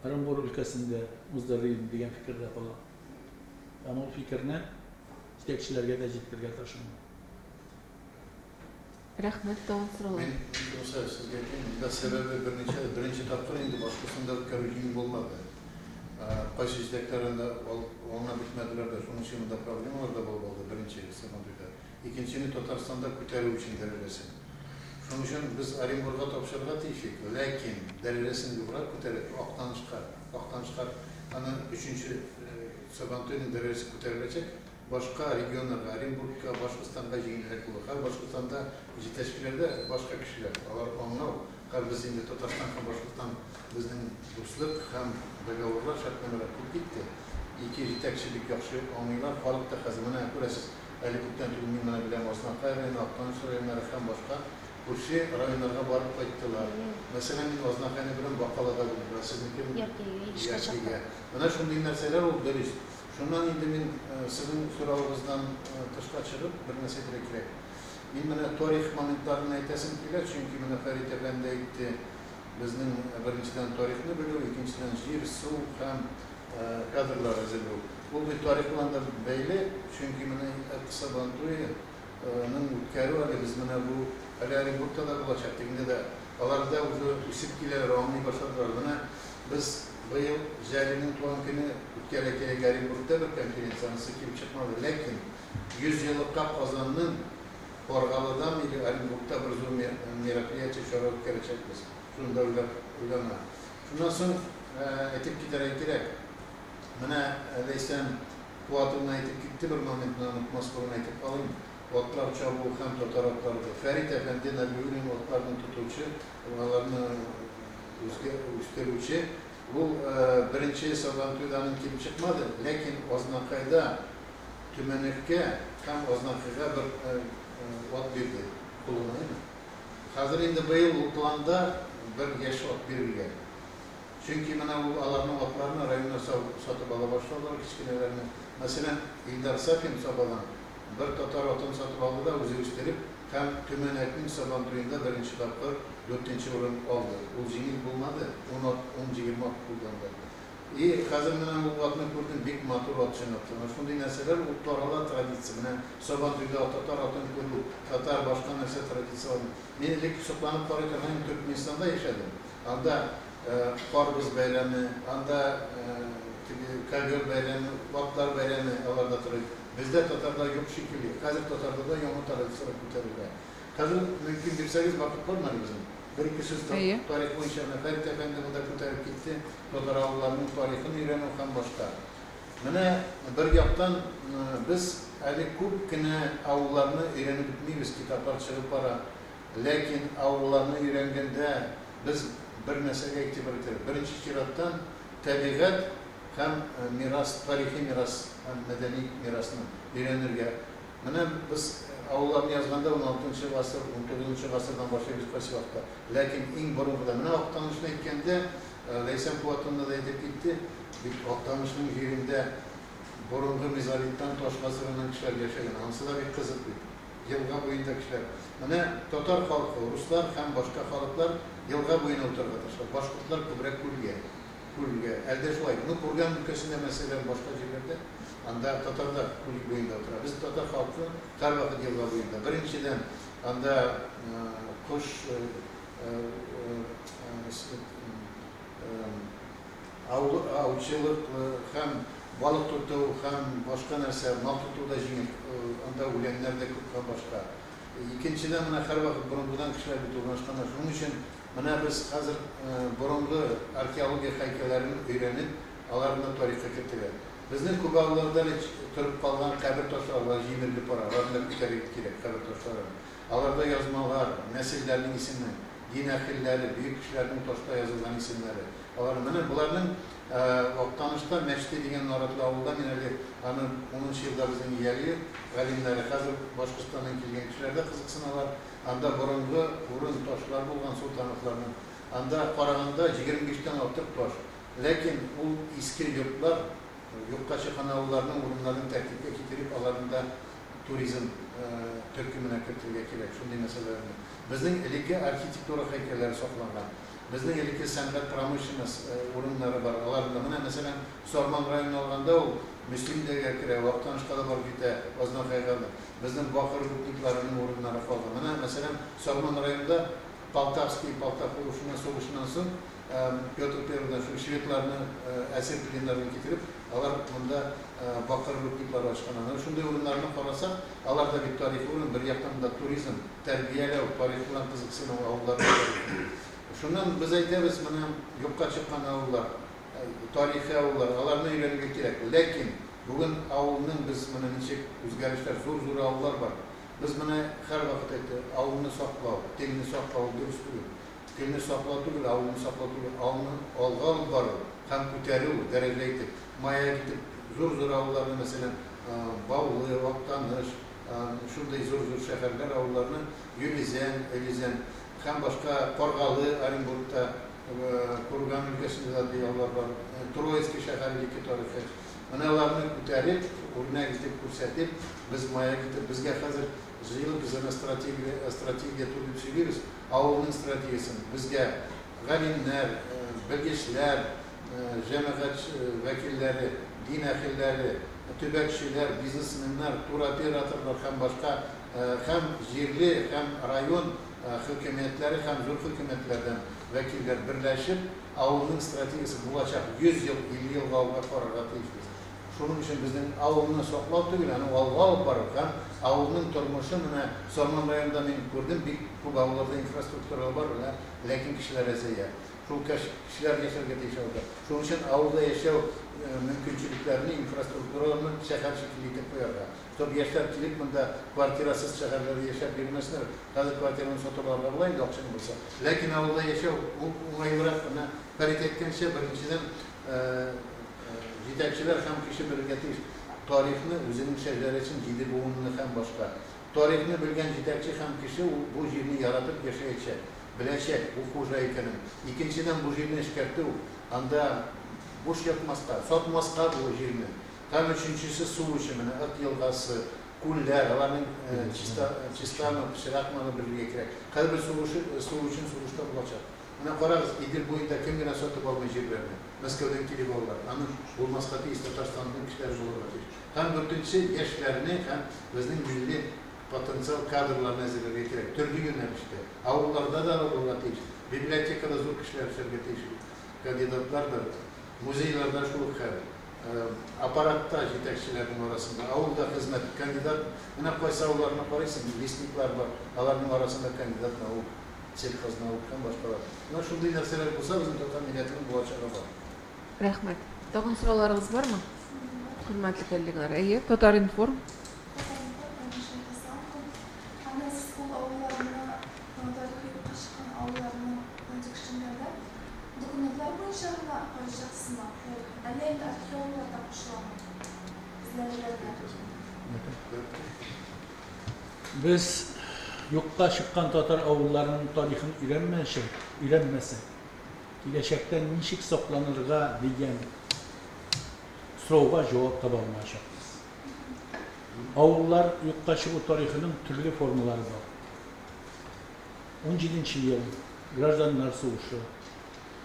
Ырынбур өлкәсендә уздырыр идем дигән фикердә калам. Һәм ул фикерне җитәкчеләргә дә җиткерергә тырышырмын. Рәхмәт, тагын сораулар. Мин булса сезгә әйтәм, монда сәбәбе берничә, беренче тапкыр инде Башкортстанда үткәрү җиңел булмады. Кайсы җитәкләр анда аңлап бетмәделәр дә, шуның өчен монда проблемалар да булып алды беренче Сабантуйда. Икенчене Татарстанда күтәрү өчен дәрәҗәсен. Шуның өчен без Оренбурга тапшырырга тиеш идек, ләкин дәрәҗәсен юграк күтәреп, Актанышка, Актанышка аны өченче Сабантуйның дәрәҗәсе күтәреләчәк. Башка регионнарга, Оренбургка, Башкортстанга җиңелрәк булыр. Хәзер Башкортстанда җитәкчеләрдә башка кешеләр, алар аңлау. Һәм без инде Татарстан һәм Башкортстан безнең дуслык һәм договорлар, шартнамәләр күп китте. Ике җитәкче бик яхшы аңлыйлар. Халык та хәзер менә күрәсез, әле күптән түгел мин менә беләм Азнакай районы, Актаныш районнары һәм башка күрше районнарга барып кайттылар. Мәсәлән, мин Азнакайны беләм, Бакалада булдым. Ә сезнеке? Яркәйгә, Илешкә Яркәйгә. чыктык. Менә шундый нәрсәләр ул дөрес. Шуннан инде мин сезнең соравыгыздан тышка чыгып бер нәрсә әйтергә кирәк. Мин менә тарих моментларын әйтәсем килә, чөнки менә Фәрит әфәнде әйтте, безнең беренчедән тарихны белү, икенчедән җир, су һәм кадрлар әзерләү. Ул бит тарих белән дә бәйле, чөнки менә Сабантуе ның үткәрү әле без менә бу әле Оренбургта да булачак, тегендә дә алар да уже үсеп киләләр, аңлый башладылар. Менә без быел Җәлилнең туган көне үткәрә кирәк Оренбургта бер конференция, анысы килеп чыкмады. Ләкин 100 еллыкка Казанның Каргалыдан или Оренбургта бер зур мероприятие чара үткәрәчәкбез. Шунда уйлап уйлана. Шуннан соң әйтеп китәргә кирәк. Менә Ләйсән Куатовна әйтеп китте бер моментны онытмас борын әйтеп калыйм. Атлар чабу һәм татар атлары. Фәрит әфәнде Нәбиуллин атларны тотучы, аларны үзгә үстерүче. Ул беренче Сабантуйдан килеп чыкмады, ләкин Азнакайда Төмәнәккә һәм Азнакайга бер ат бирде кулына. Хәзер инде быел ул планда бер яшь ат бирергә. Чөнки менә ул аларның атларны районнар сатып ала башладылар, кечкенәләрне. Мәсәлән, Илдар Сафин Сабадан бер татар атын сатып алды да үзе үстереп һәм Төмәнәкнең Сабантуенда беренче тапкыр 4нче урын алды. Ул җиңел булмады, 10 ат, 10-20 ат кулланды. И хәзер менә ул атны күрдем, бик матур ат чынлап. Шундый нәрсәләр ул тарала традиция. Менә Сабантуйда татар атын күрү, татар башка нәрсә традицияләре. Мин элек сокланып карый торган Төркмәнстанда яшәдем. Анда карбыз бәйрәме, анда теге ковер бәйрәме, атлар бәйрәме аларда тора. Бездә татарда юк шикелле. Хәзер татарда да яңа традицияләр күтәрелә. Хәзер мөмкин бирсәгез, вакыт бармы әле безнең? Бер-ике сүз тарих буенча менә Фәрит әфәнде монда күтәреп китте, татар авылларының тарихын өйрәнү һәм башка. Менә бер яктан без әле күп кенә авылларны өйрәнеп бетмибез, китаплар чыгып бара. Ләкин авылларны өйрәнгәндә без бер нәрсәгә игътибар итәбез. Беренче чираттан табигать һәм мирас, тарихи мирас һәм мәдәни мирасны өйрәнергә. Менә без авылларны язганда 16 гасыр, 19 гасырдан башлыйбыз кайсы вакытта. Ләкин иң борынгыда менә Актанышны әйткәндә, Ләйсән Куатовна да әйтеп китте, бит Актанышның җирендә борынгы мезолиттан таш гасырыннан кешеләр яшәгән. Анысы да бик кызык бит. Елга буенда кешеләр. Менә татар халкы, руслар һәм башка халыклар елга буена утырырга тырыша. Башкортлар күбрәк күлгә. Күлгә. Әлдә шулай. Ну, Курган өлкәсендә, мәсәлән, башка җирләрдә анда татарлар күл буенда утыра. Без татар халкы һәрвакыт елга буенда. Беренчедән, анда кош аучылык һәм балык тоту һәм башка нәрсә, мал тоту да җиңел, анда үләннәр дә күп һәм башка. Икенчедән, менә һәрвакыт борынгыдан кешеләр бит урнашканнар. Шуның өчен менә без хәзер борынгы археология һәйкәлләрен өйрәнеп, аларны тарихка кертергә. Безнең күп авылларда әле торып калган кабер ташлары, алар җимерелеп бара, аларны да күтәрергә кирәк, кабер ташларын. Аларда язмалар, нәселләрнең исеме, дин әһелләре, бөек кешеләрнең ташта язылган исемнәре. Алар менә боларның Актанышта Мәчте дигән наратлы авылда мин әле аны 10 елда безнең Яле галимнәре, хәзер Башкортстаннан килгән кешеләр дә кызыксыналар. Анда борынгы урын ташлар булган Султановларның. Анда караганда 25тән артык таш. Ләкин ул иске йортлар, юкка чыккан авылларның урыннарын тәртипкә китереп, аларны да туризм төркеменә кертергә кирәк, шундый мәсьәләләрне. Безнең элекке архитектура һәйкәлләре сакланган. Безнең элекке сәнгать промышленность урыннары бар. Аларында менә мәсәлән, Сарман районын алганда ул Мөслимдәгә керә, Актанышка да барып җитә, Азнакайга да. Безнең бакыр рудникларының урыннары калган. Менә мәсәлән, Сарман районында Полтавский, Полтав сугышыннан соң Петр Первыйдан шул шведларны әсир пленнарын китереп, алар монда бакыр рудниклары ачкан. Ана шундый урыннарны карасак, алар да бит тарихи урын, бер яктан да туризм, тәрбияләү, тарих белән кызыксыну авыллар. Шуннан без әйтәбез, менә юкка чыккан авыллар, тарихи авыллар, аларны өйрәнергә кирәк. Ләкин бүген авылның без менә ничек үзгәрешләр, зур-зур авыллар бар. Без менә һәрвакыт әйтте, авылны саклау, телне саклау дөрес түгел. Телне саклау түгел, авылны саклау түгел, авылны алга алып бару һәм күтәрү, дәрәҗә итеп, маяк итеп, зур-зур авылларны, мәсәлән, Баулы, Актаныш, шундый зур-зур шәһәрләр, авылларны, Юлизән, Элизән һәм башка Каргалы, Оренбургта, Курган өлкәсендә дә андый авыллар бар, Троицкий шәһәре элекке тарихы. Менә аларны күтәреп, үрнәк итеп күрсәтеп, без маяк итеп, безгә хәзер җыелып без әнә стратегия, стратегия тур дип сөйлибез, авылның стратегиясен безгә галимнәр, белгечләр, җәмәгать вәкилләре, дин әһелләре, төбәкчеләр, бизнесменнар, туроператорлар һәм башка һәм җирле, һәм район хөкүмәтләре һәм зур хөкүмәтләрдән вәкилләр берләшеп, авылның стратегиясе булачак 100 ел, 50 елга алга карарга тиешбез. Шуның өчен безнең авылны саклау түгел, аны алга алып бару һәм авылның тормышы менә Сарман районында мин күрдем, бик күп авылларда инфраструктура бар, ләкин кешеләр әзәя. Шул кешеләр яшәргә тиеш авылда. Шуның өчен авылда яшәү мөмкинчелекләрне, инфраструктураларны шәһәр шикелле итеп куярга. Чтоб яшьләр килеп монда квартирасыз шәһәрләрдә яшәп йөрмәсеннәр. Хәзер квартираны сатып алырга була инде акчаң булса. Ләкин авылда яшәү ул уңайлырак. Менә Фәрит әйткәнчә, беренчедән, җитәкчеләр һәм кеше белергә тиеш тарихны, үзенең шәҗәрәсен, җиде буынны һәм башка. Тарихны белгән җитәкче һәм кеше ул бу җирне яратып яшәячәк, беләчәк, бу хуҗа икәнен. Икенчедән, бу җирне эшкәртү, анда буш ятмаска, сатмаска бу җирне. Һәм өченчесе су өчен, менә Ык елгасы, күлләр, аларның чиста, чистамы, пычракмы, аны белергә кирәк. Хәзер бер сугышы, су өчен сугышта булачак. Менә карагыз, Идел буенда кем генә сатып алмый җирләрне. Мәскәүдән килеп алалар. Аны булмаска тиеш, Татарстанның кешеләре булырга тиеш. Һәм дүртенче, яшьләрне һәм безнең милли потенциал кадрларны әзерләргә кирәк. Төрле юнәлештә. Авылларда да алар булырга тиеш. Библиотекада зур кешеләр эшләргә тиеш. Кандидатлар да, музейларда шул ук хәл. Аппаратта җитәкчеләрнең арасында, авылда хезмәт, кандидат, менә кайсы авылларны карыйсың, лесниклар бар, аларның арасында кандидат наук, сельхознаук һәм башкалар. Менә шундый нәрсәләр булса, безнең татар милләтенең булачагы бар. Рәхмәт. Тагын сорауларыгыз бармы? Хөрмәтле коллегалар. Әйе, Татар-информ. Татар-информ, Әнүшә Исламова. Аны сез ул авылларны, тарихи юкка чыккан авылларны тикшергәндә документлар буенча гына карыйчаксызмы? Әллә инде археологлар да кушыламы эзләнүләргә? Без юкка чыккан татар авылларының тарихын өйрәнмәсәк, өйрәнмәсәк, киләчәктә ничек сакланырга дигән сорауга җавап таба алмаячакбыз. Авыллар юкка чыгу тарихының төрле формалары бар. 17 ел гражданнар сугышы,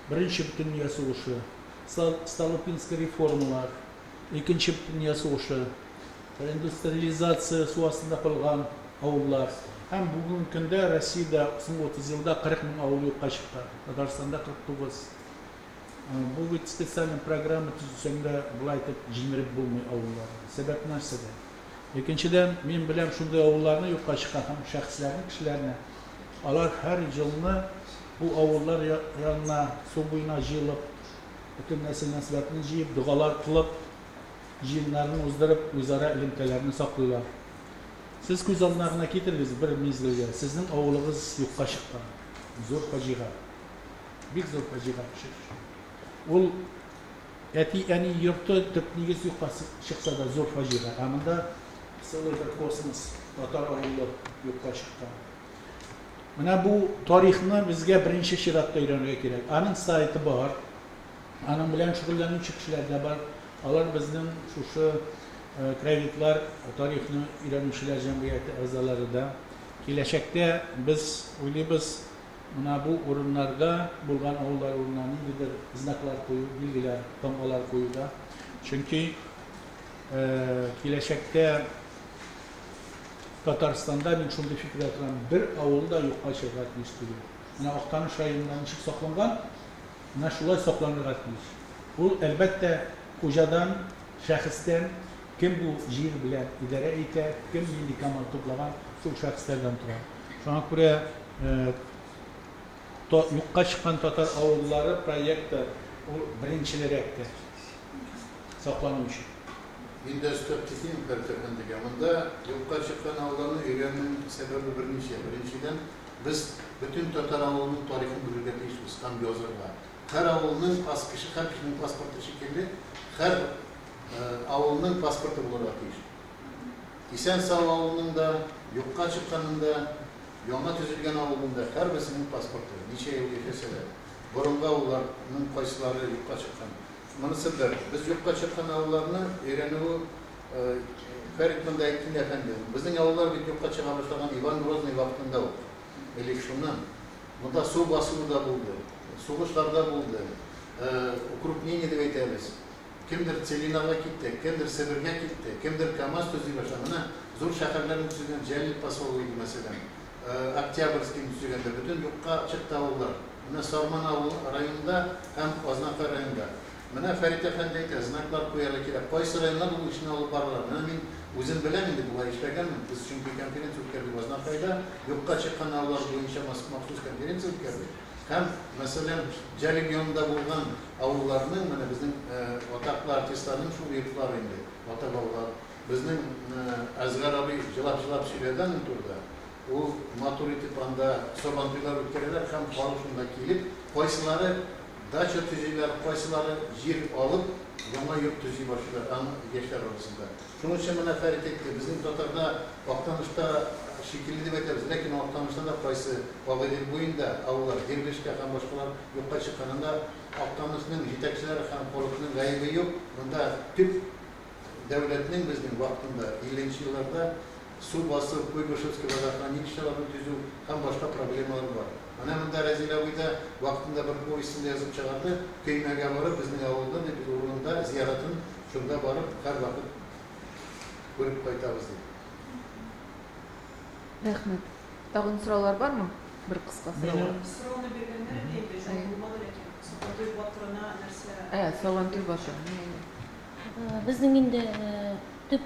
Беренче бөтендөнья сугышы, Столыпинский реформалар, Икенче бөтендөнья сугышы, индустриализация су астында калган авыллар. Һәм бүгенге көндә Россиядә соңгы 30 елда 40 мең авыл юкка чыккан, Татарстанда 49. Бу бит специальный программа төзесәң дә, болай итеп җимереп булмый авылларны. Сәбәп нәрсәдә? Икенчедән, мин беләм шундый авылларны юкка чыккан һәм шәхесләрне, кешеләрне. Алар һәр елны бу авыллар янына, су буена җыелып, бөтен нәсел-нәсәбәпне җыеп, догалар кылып, җыеннарны уздырып, үзара элемтәләрне саклыйлар. Сез күз алдына гына китерегез бер мизгелгә, сезнең авылыгыз юкка чыккан. Зур фаҗига. Бик зур фаҗига кеше өчен. Ул әти-әни йорты, төп нигез юкка чыкса да зур фаҗига. Ә монда целый бер космос, татар авылы юкка чыккан. Менә бу тарихны безгә беренче чиратта өйрәнергә кирәк. Аның сайты бар. Аның белән шөгыльләнүче кешеләр дә бар. Алар безнең шушы краеведлар, тарихны өйрәнүчеләр җәмгыяте әгъзалары да. Киләчәктә без уйлыйбыз, менә бу урыннарда булган авыллар урынына ниндидер знаклар кую, билгеләр, тамгалар кую да. Чөнки киләчәктә Татарстанда мин шундый фикердә торам, бер авыл да юкка чыгарга тиеш түгел. Менә Актаныш районында ничек сакланган, менә шулай сакланырга тиеш. Ул, әлбәттә, хуҗадан, шәхестән, кем бу җир белән идарә итә, кем нинди команда туплаган, шул шәхесләрдән тора. Шуңа күрә юкка чыккан татар авыллары проекты ул беренчелерәк тә саклану өчен. Мин дә өстәп китим, Фәрит әфәндегә. Монда юкка чыккан авылларны өйрәнүнең сәбәбе берничә. Беренчедән, без Бөтен татар авылының тарихын белергә тиешбез һәм язырга. Һәр авылның пас кеше, һәр кешенең паспорты шикелле, һәр авылның паспорты булырга тиеш. Исән-сау авылның да, юкка чыкканның да, яңа төзелгән авылның да һәрберсенең паспорты, ничә ел яшәсә дә. Борынгы авылларның кайсылары юкка чыккан. Монысы бер. Без юкка чыккан авылларны өйрәнү Фәрит монда әйтте инде, әфәнде. Безнең авыллар бит юкка чыга башлаган Иван Грозный вакытында ук. Элек шуннан. Монда су басуы да булды, сугышлар да булды, укрупнение дип әйтәбез. Кемдер Целинага китте, кемдер Себергә китте, кемдер КАМАЗ төзи башлады. Менә зур шәһәрләрне төзегән Җәлил поселогы иде, мәсәлән. Октябрьскийны төзегәндә бөтен юкка чыкты авыллар. Менә Сарман авыл районында һәм Азнакай районында. Менә Фәрит әфәнде әйтә, знаклар куярга кирәк. Кайсы районнар ул эшне алып баралар? Менә мин үзем беләм инде, болай эшләгәнмен. Без чөнки конференция үткәрдек Азнакайда. Юкка чыккан авыллар буенча махсус конференция үткәрдек. Һәм, мәсәлән, Җәлил янында булган авылларның, менә безнең атаклы артистларның шул йортлары инде, ата-бабалар. Безнең Әзгар абый җылап-җылап сөйләде аның турыда. Ул матур итеп анда Сабантуйлар үткәрәләр һәм халык шунда килеп, кайсылары дача төзиләр, кайсылары җир алып, яңа йорт төзи башлыйлар аның яшьләр арасында. Шуның өчен менә Фәрит әйтте, безнең татарда Актанышта шикелле дип әйтәбез, ләкин Актанышта да кайсы Агыйдел буенда авыллар, Дербешкә һәм башкалар юкка чыккан. Анда Актанышның җитәкчеләре һәм халыкның гаебе юк. Монда төп дәүләтнең безнең вакытында 50 нче елларда су басу, Куйбышевский водохранилищеларны төзү һәм башка проблемалар бар. Менә монда Рәзил абый да вакытында бер повестен дә язып чыгарды, көймәгә барып, безнең авылда дип, урынында зияратын шунда барып, һәрвакыт күреп кайтабыз дип. Рәхмәт. Тагын сораулар бармы? Бер кыска сорау. Сорауны биргәннәр иде инде, җавап булмады ләкин. Сабантуй батырына нәрсә? Сабантуй батыры. Безнең инде төп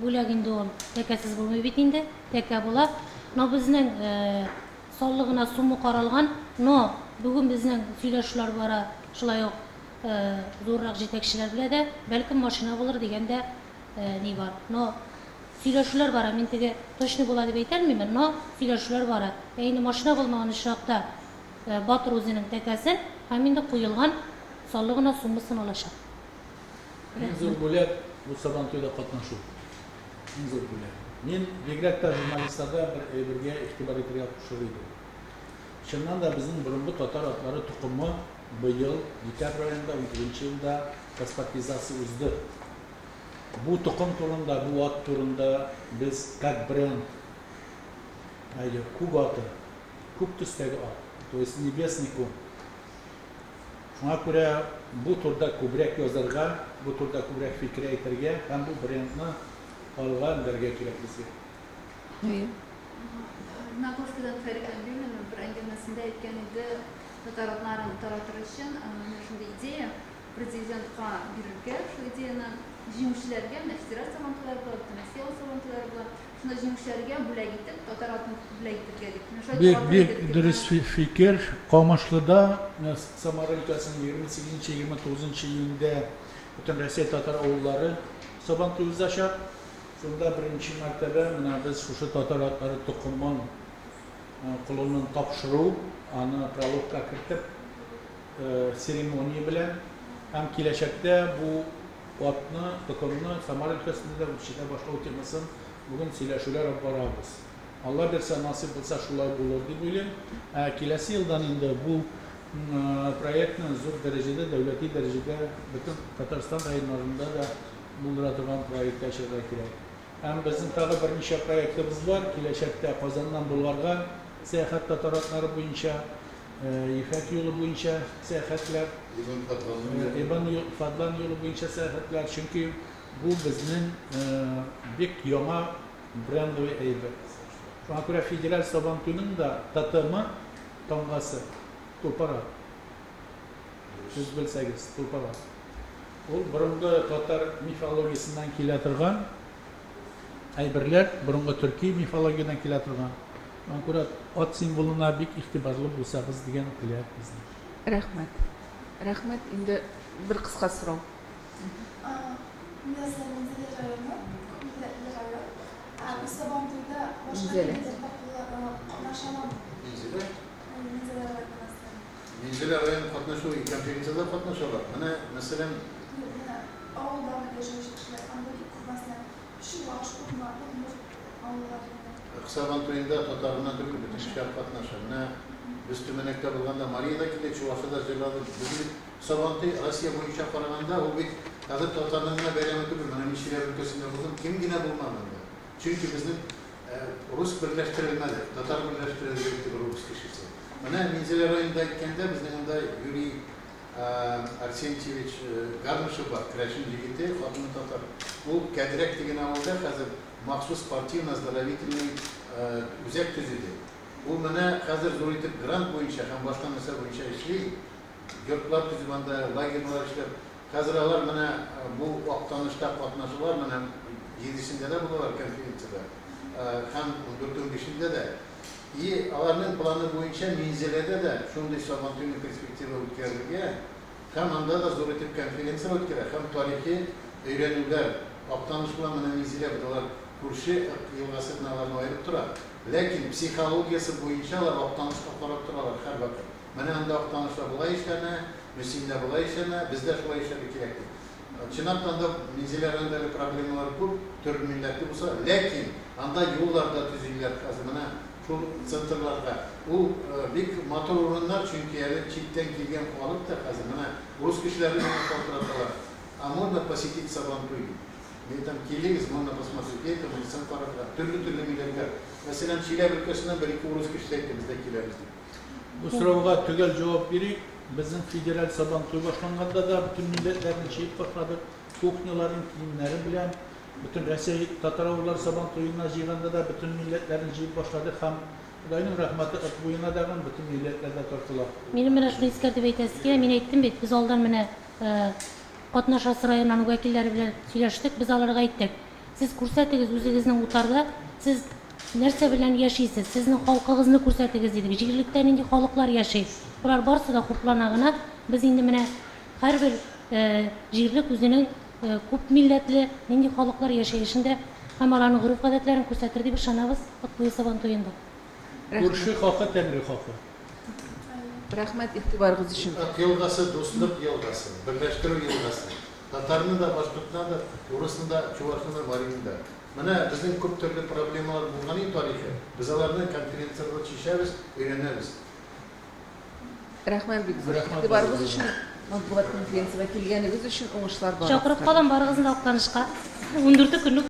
бүләк инде ул тәкәсез булмый бит инде, тәкә була. Но безнең саллы гына сумма каралган, но бүген безнең сөйләшүләр бара, шулай ук зуррак җитәкчеләр белән дә, бәлкем машина булыр дигән дә ни бар. Но сөйләшүләр бара, мин теге точно була дип әйтә алмыйм, но сөйләшүләр бара. Ә инде машина булмаган очракта батыр үзенең тәкәсен һәм инде куелган саллы гына суммасын алачак. Иң зур бүләк бу Сабантуйда катнашу. Иң зур бүләк. Мин бигрәк тә журналистларга бер әйбергә игътибар итәргә кушыр идем. Чыннан да безнең борынгы татар атлары токымы быел декабрь аенда 19 елда паспортизация узды. Бу токым турында, бу ат турында без как бренд, әйе, күк аты, күк төстәге ат, то есть небесный конь. Шуңа күрә бу турда күбрәк язарга, бу турда күбрәк фикер әйтергә һәм бу брендны алга өндәргә кирәк безгә. Әйе. Наговскийдан Фәрит Әмбилин бер әңгәмәсендә әйткән иде, татар атларын таратыр өчен менә шундый идея президентка бирергә, шул идеяны җиңүчеләргә, менә федераль сабантуйлар була, бөтен Россия сабантуйлары була, шунда җиңүчеләргә бүләк итеп, татар атын бүләк итергә дип. Менә шулай Бик таратыр бик идек дип. дөрес фикер. Камышлыда Самара өлкәсенең 28-29 июньдә бөтен Россия татар авыллары Сабантуй узачак. Шунда беренче мәртәбә менә без шушы татар атлары токымын колынын тапшыру, аны прологка кертеп, церемония белән һәм киләчәктә бу атны, токымны Самара өлкәсендә дә үрчетә башлау темасын бүген сөйләшүләр алып барабыз. Алла бирсә, насыйп булса шулай булыр дип уйлыйм. Ә киләсе елдан инде бу проектны зур дәрәҗәдә, дәүләти дәрәҗәдә бөтен Татарстан районнарында да булдыра торган проектка чыгарга кирәк. Һәм безнең тагы берничә проектыбыз бар. Киләчәктә Казаннан Болгарга сәяхәт татар атлары буенча, Ефәк юлы буенча сәяхәтләр, Ибн Фадлан юлы. Ибн Фадлан юлы буенча сәяхәтләр. Чөнки бу безнең бик яңа брендовый әйбер. Шуңа күрә федераль Сабантуйның да тотемы, тамгасы тулпар ат. Сез белсәгез, тулпар ат. Ул борынгы татар мифологиясеннән килә торган әйберләр, борынгы төрки мифологиядан килә торган. Шуңа күрә ат символына бик игътибарлы булсагыз дигән теләк безнең. Рәхмәт. Рәхмәт. Инде бер кыска сорау. Меня зовут Мензеле районы, күпмилләтле район. Бу Сабантуйда башка Мензеле. милләтләр катнаша аламы? Мензеле? Минзәлә районы катнашу конференциядә катнашалар. Менә, мәсәлән, Юк, менә авылда яшәүче кешеләр, анда бик күп, мәсәлән, чуваш, удмурт, удмурт авыллары инде. Сабан туенда татар гына түгел, бөтен кешеләр катнаша. Менә без Төмәнәктә булганда Мария да килде, чувашы да җырлады. Без бит Сабантуй Россия буенча караганда, ул бит хәзер татарның гына бәйрәме түгел. Менә мин Чиләбе өлкәсендә булдым, кем генә булмады анда. Чөнки безнең рус берләштерелмәде, татар берләштерелде дип рус кешесе. Менә Минзәлә районында әйткәндә, безнең анда Юрий Арсентьевич Гарнышев бар, керәшен егете, хатыны татар. Ул Кәдрәк дигән авылда хәзер махсус спортивно-оздоровительный үзәк төзеде. Ул менә хәзер зур итеп грант буенча һәм башка нәрсә буенча эшли. Йортлар төзеп анда, лагерьлар эшләп. Хәзер алар менә бу Актанышта катнашалар, менә 7-сендә дә булалар конференциядә. Һәм 14-15-ендә дә. И аларның планы буенча Минзәләдә дә шундый Сабантуйны перспектива үткәрергә һәм анда да зур итеп конференция үткәрә һәм тарихи өйрәнүләр. Актаныш белән менә Минзәлә бит алар күрше, Ык елгасы гына аларны аерып тора. Ләкин психологиясе буенча алар Актанышка карап торалар һәрвакыт. Менә анда Актанышта болай эшләнә, Мөслимдә болай эшләнә, бездә шулай эшләргә кирәк дип. Чынлап та анда Минзәлә районында әле проблемалар күп, төрле милләтле булса, ләкин анда юллар да төзиләр хәзер менә шул центрларга. Ул бик матур урыннар, чөнки әле читтән килгән халык та хәзер менә рус кешеләре генә шалтыраталар. А можно посетить Сабантуй? Мин әйтәм, килегез, можно посмотреть это, монысын карарга. Төрле-төрле милләтләр. Мәсәлән, Чиләбе өлкәсеннән бер-ике урыс кешесе әйтте, без дә киләбез дип. Бу сорауга төгәл җавап бирик. Безнең федераль Сабантуй башланганда да бөтен милләтләрне җыеп башладык. Кухняларын, киемнәре белән. Бөтен Рәсәй татар авыллары Сабантуена җыйганда да бөтен милләтләрне җыеп башладык һәм Худайның рәхмәте, Ык буена дагын бөтен милләтләр дә тартыла. Минем менә шуны искәртеп әйтәсе килә, мин әйттем бит, без алдан менә катнашасы районнарның вәкилләре белән сөйләштек, без аларга әйттек, сез күрсәтегез үзегезнең утарда, сез нәрсә белән яшисез, сезнең халкыгызны күрсәтегез дидек, җирлектә нинди халыклар яши, болар барысы да хуплана гына, без инде менә һәрбер җирлек үзенең күп милләтле нинди халыклар яшәешендә һәм аларның гореф-гадәтләрен күрсәтер дип ышанабыз Ык буе Сабантуенда. Күрше хакы, Тәңре хакы. Рәхмәт игътибарыгыз өчен. Ык елгасы дуслык елгасы, берләштерү елгасы. Татарны да, башкортны да, урысны да, чувашны да, марины да. Менә безнең күп төрле проблемалар булган инде тарихи. Без аларны конференцияләрдә чишәбез, өйрәнәбез. Рәхмәт бик зур. Игътибарыгыз өчен, матбугат конференциягә килгәнегез өчен, уңышлар барыгызга. Чакырып калам барыгызны да Актанышка. 14 көнне.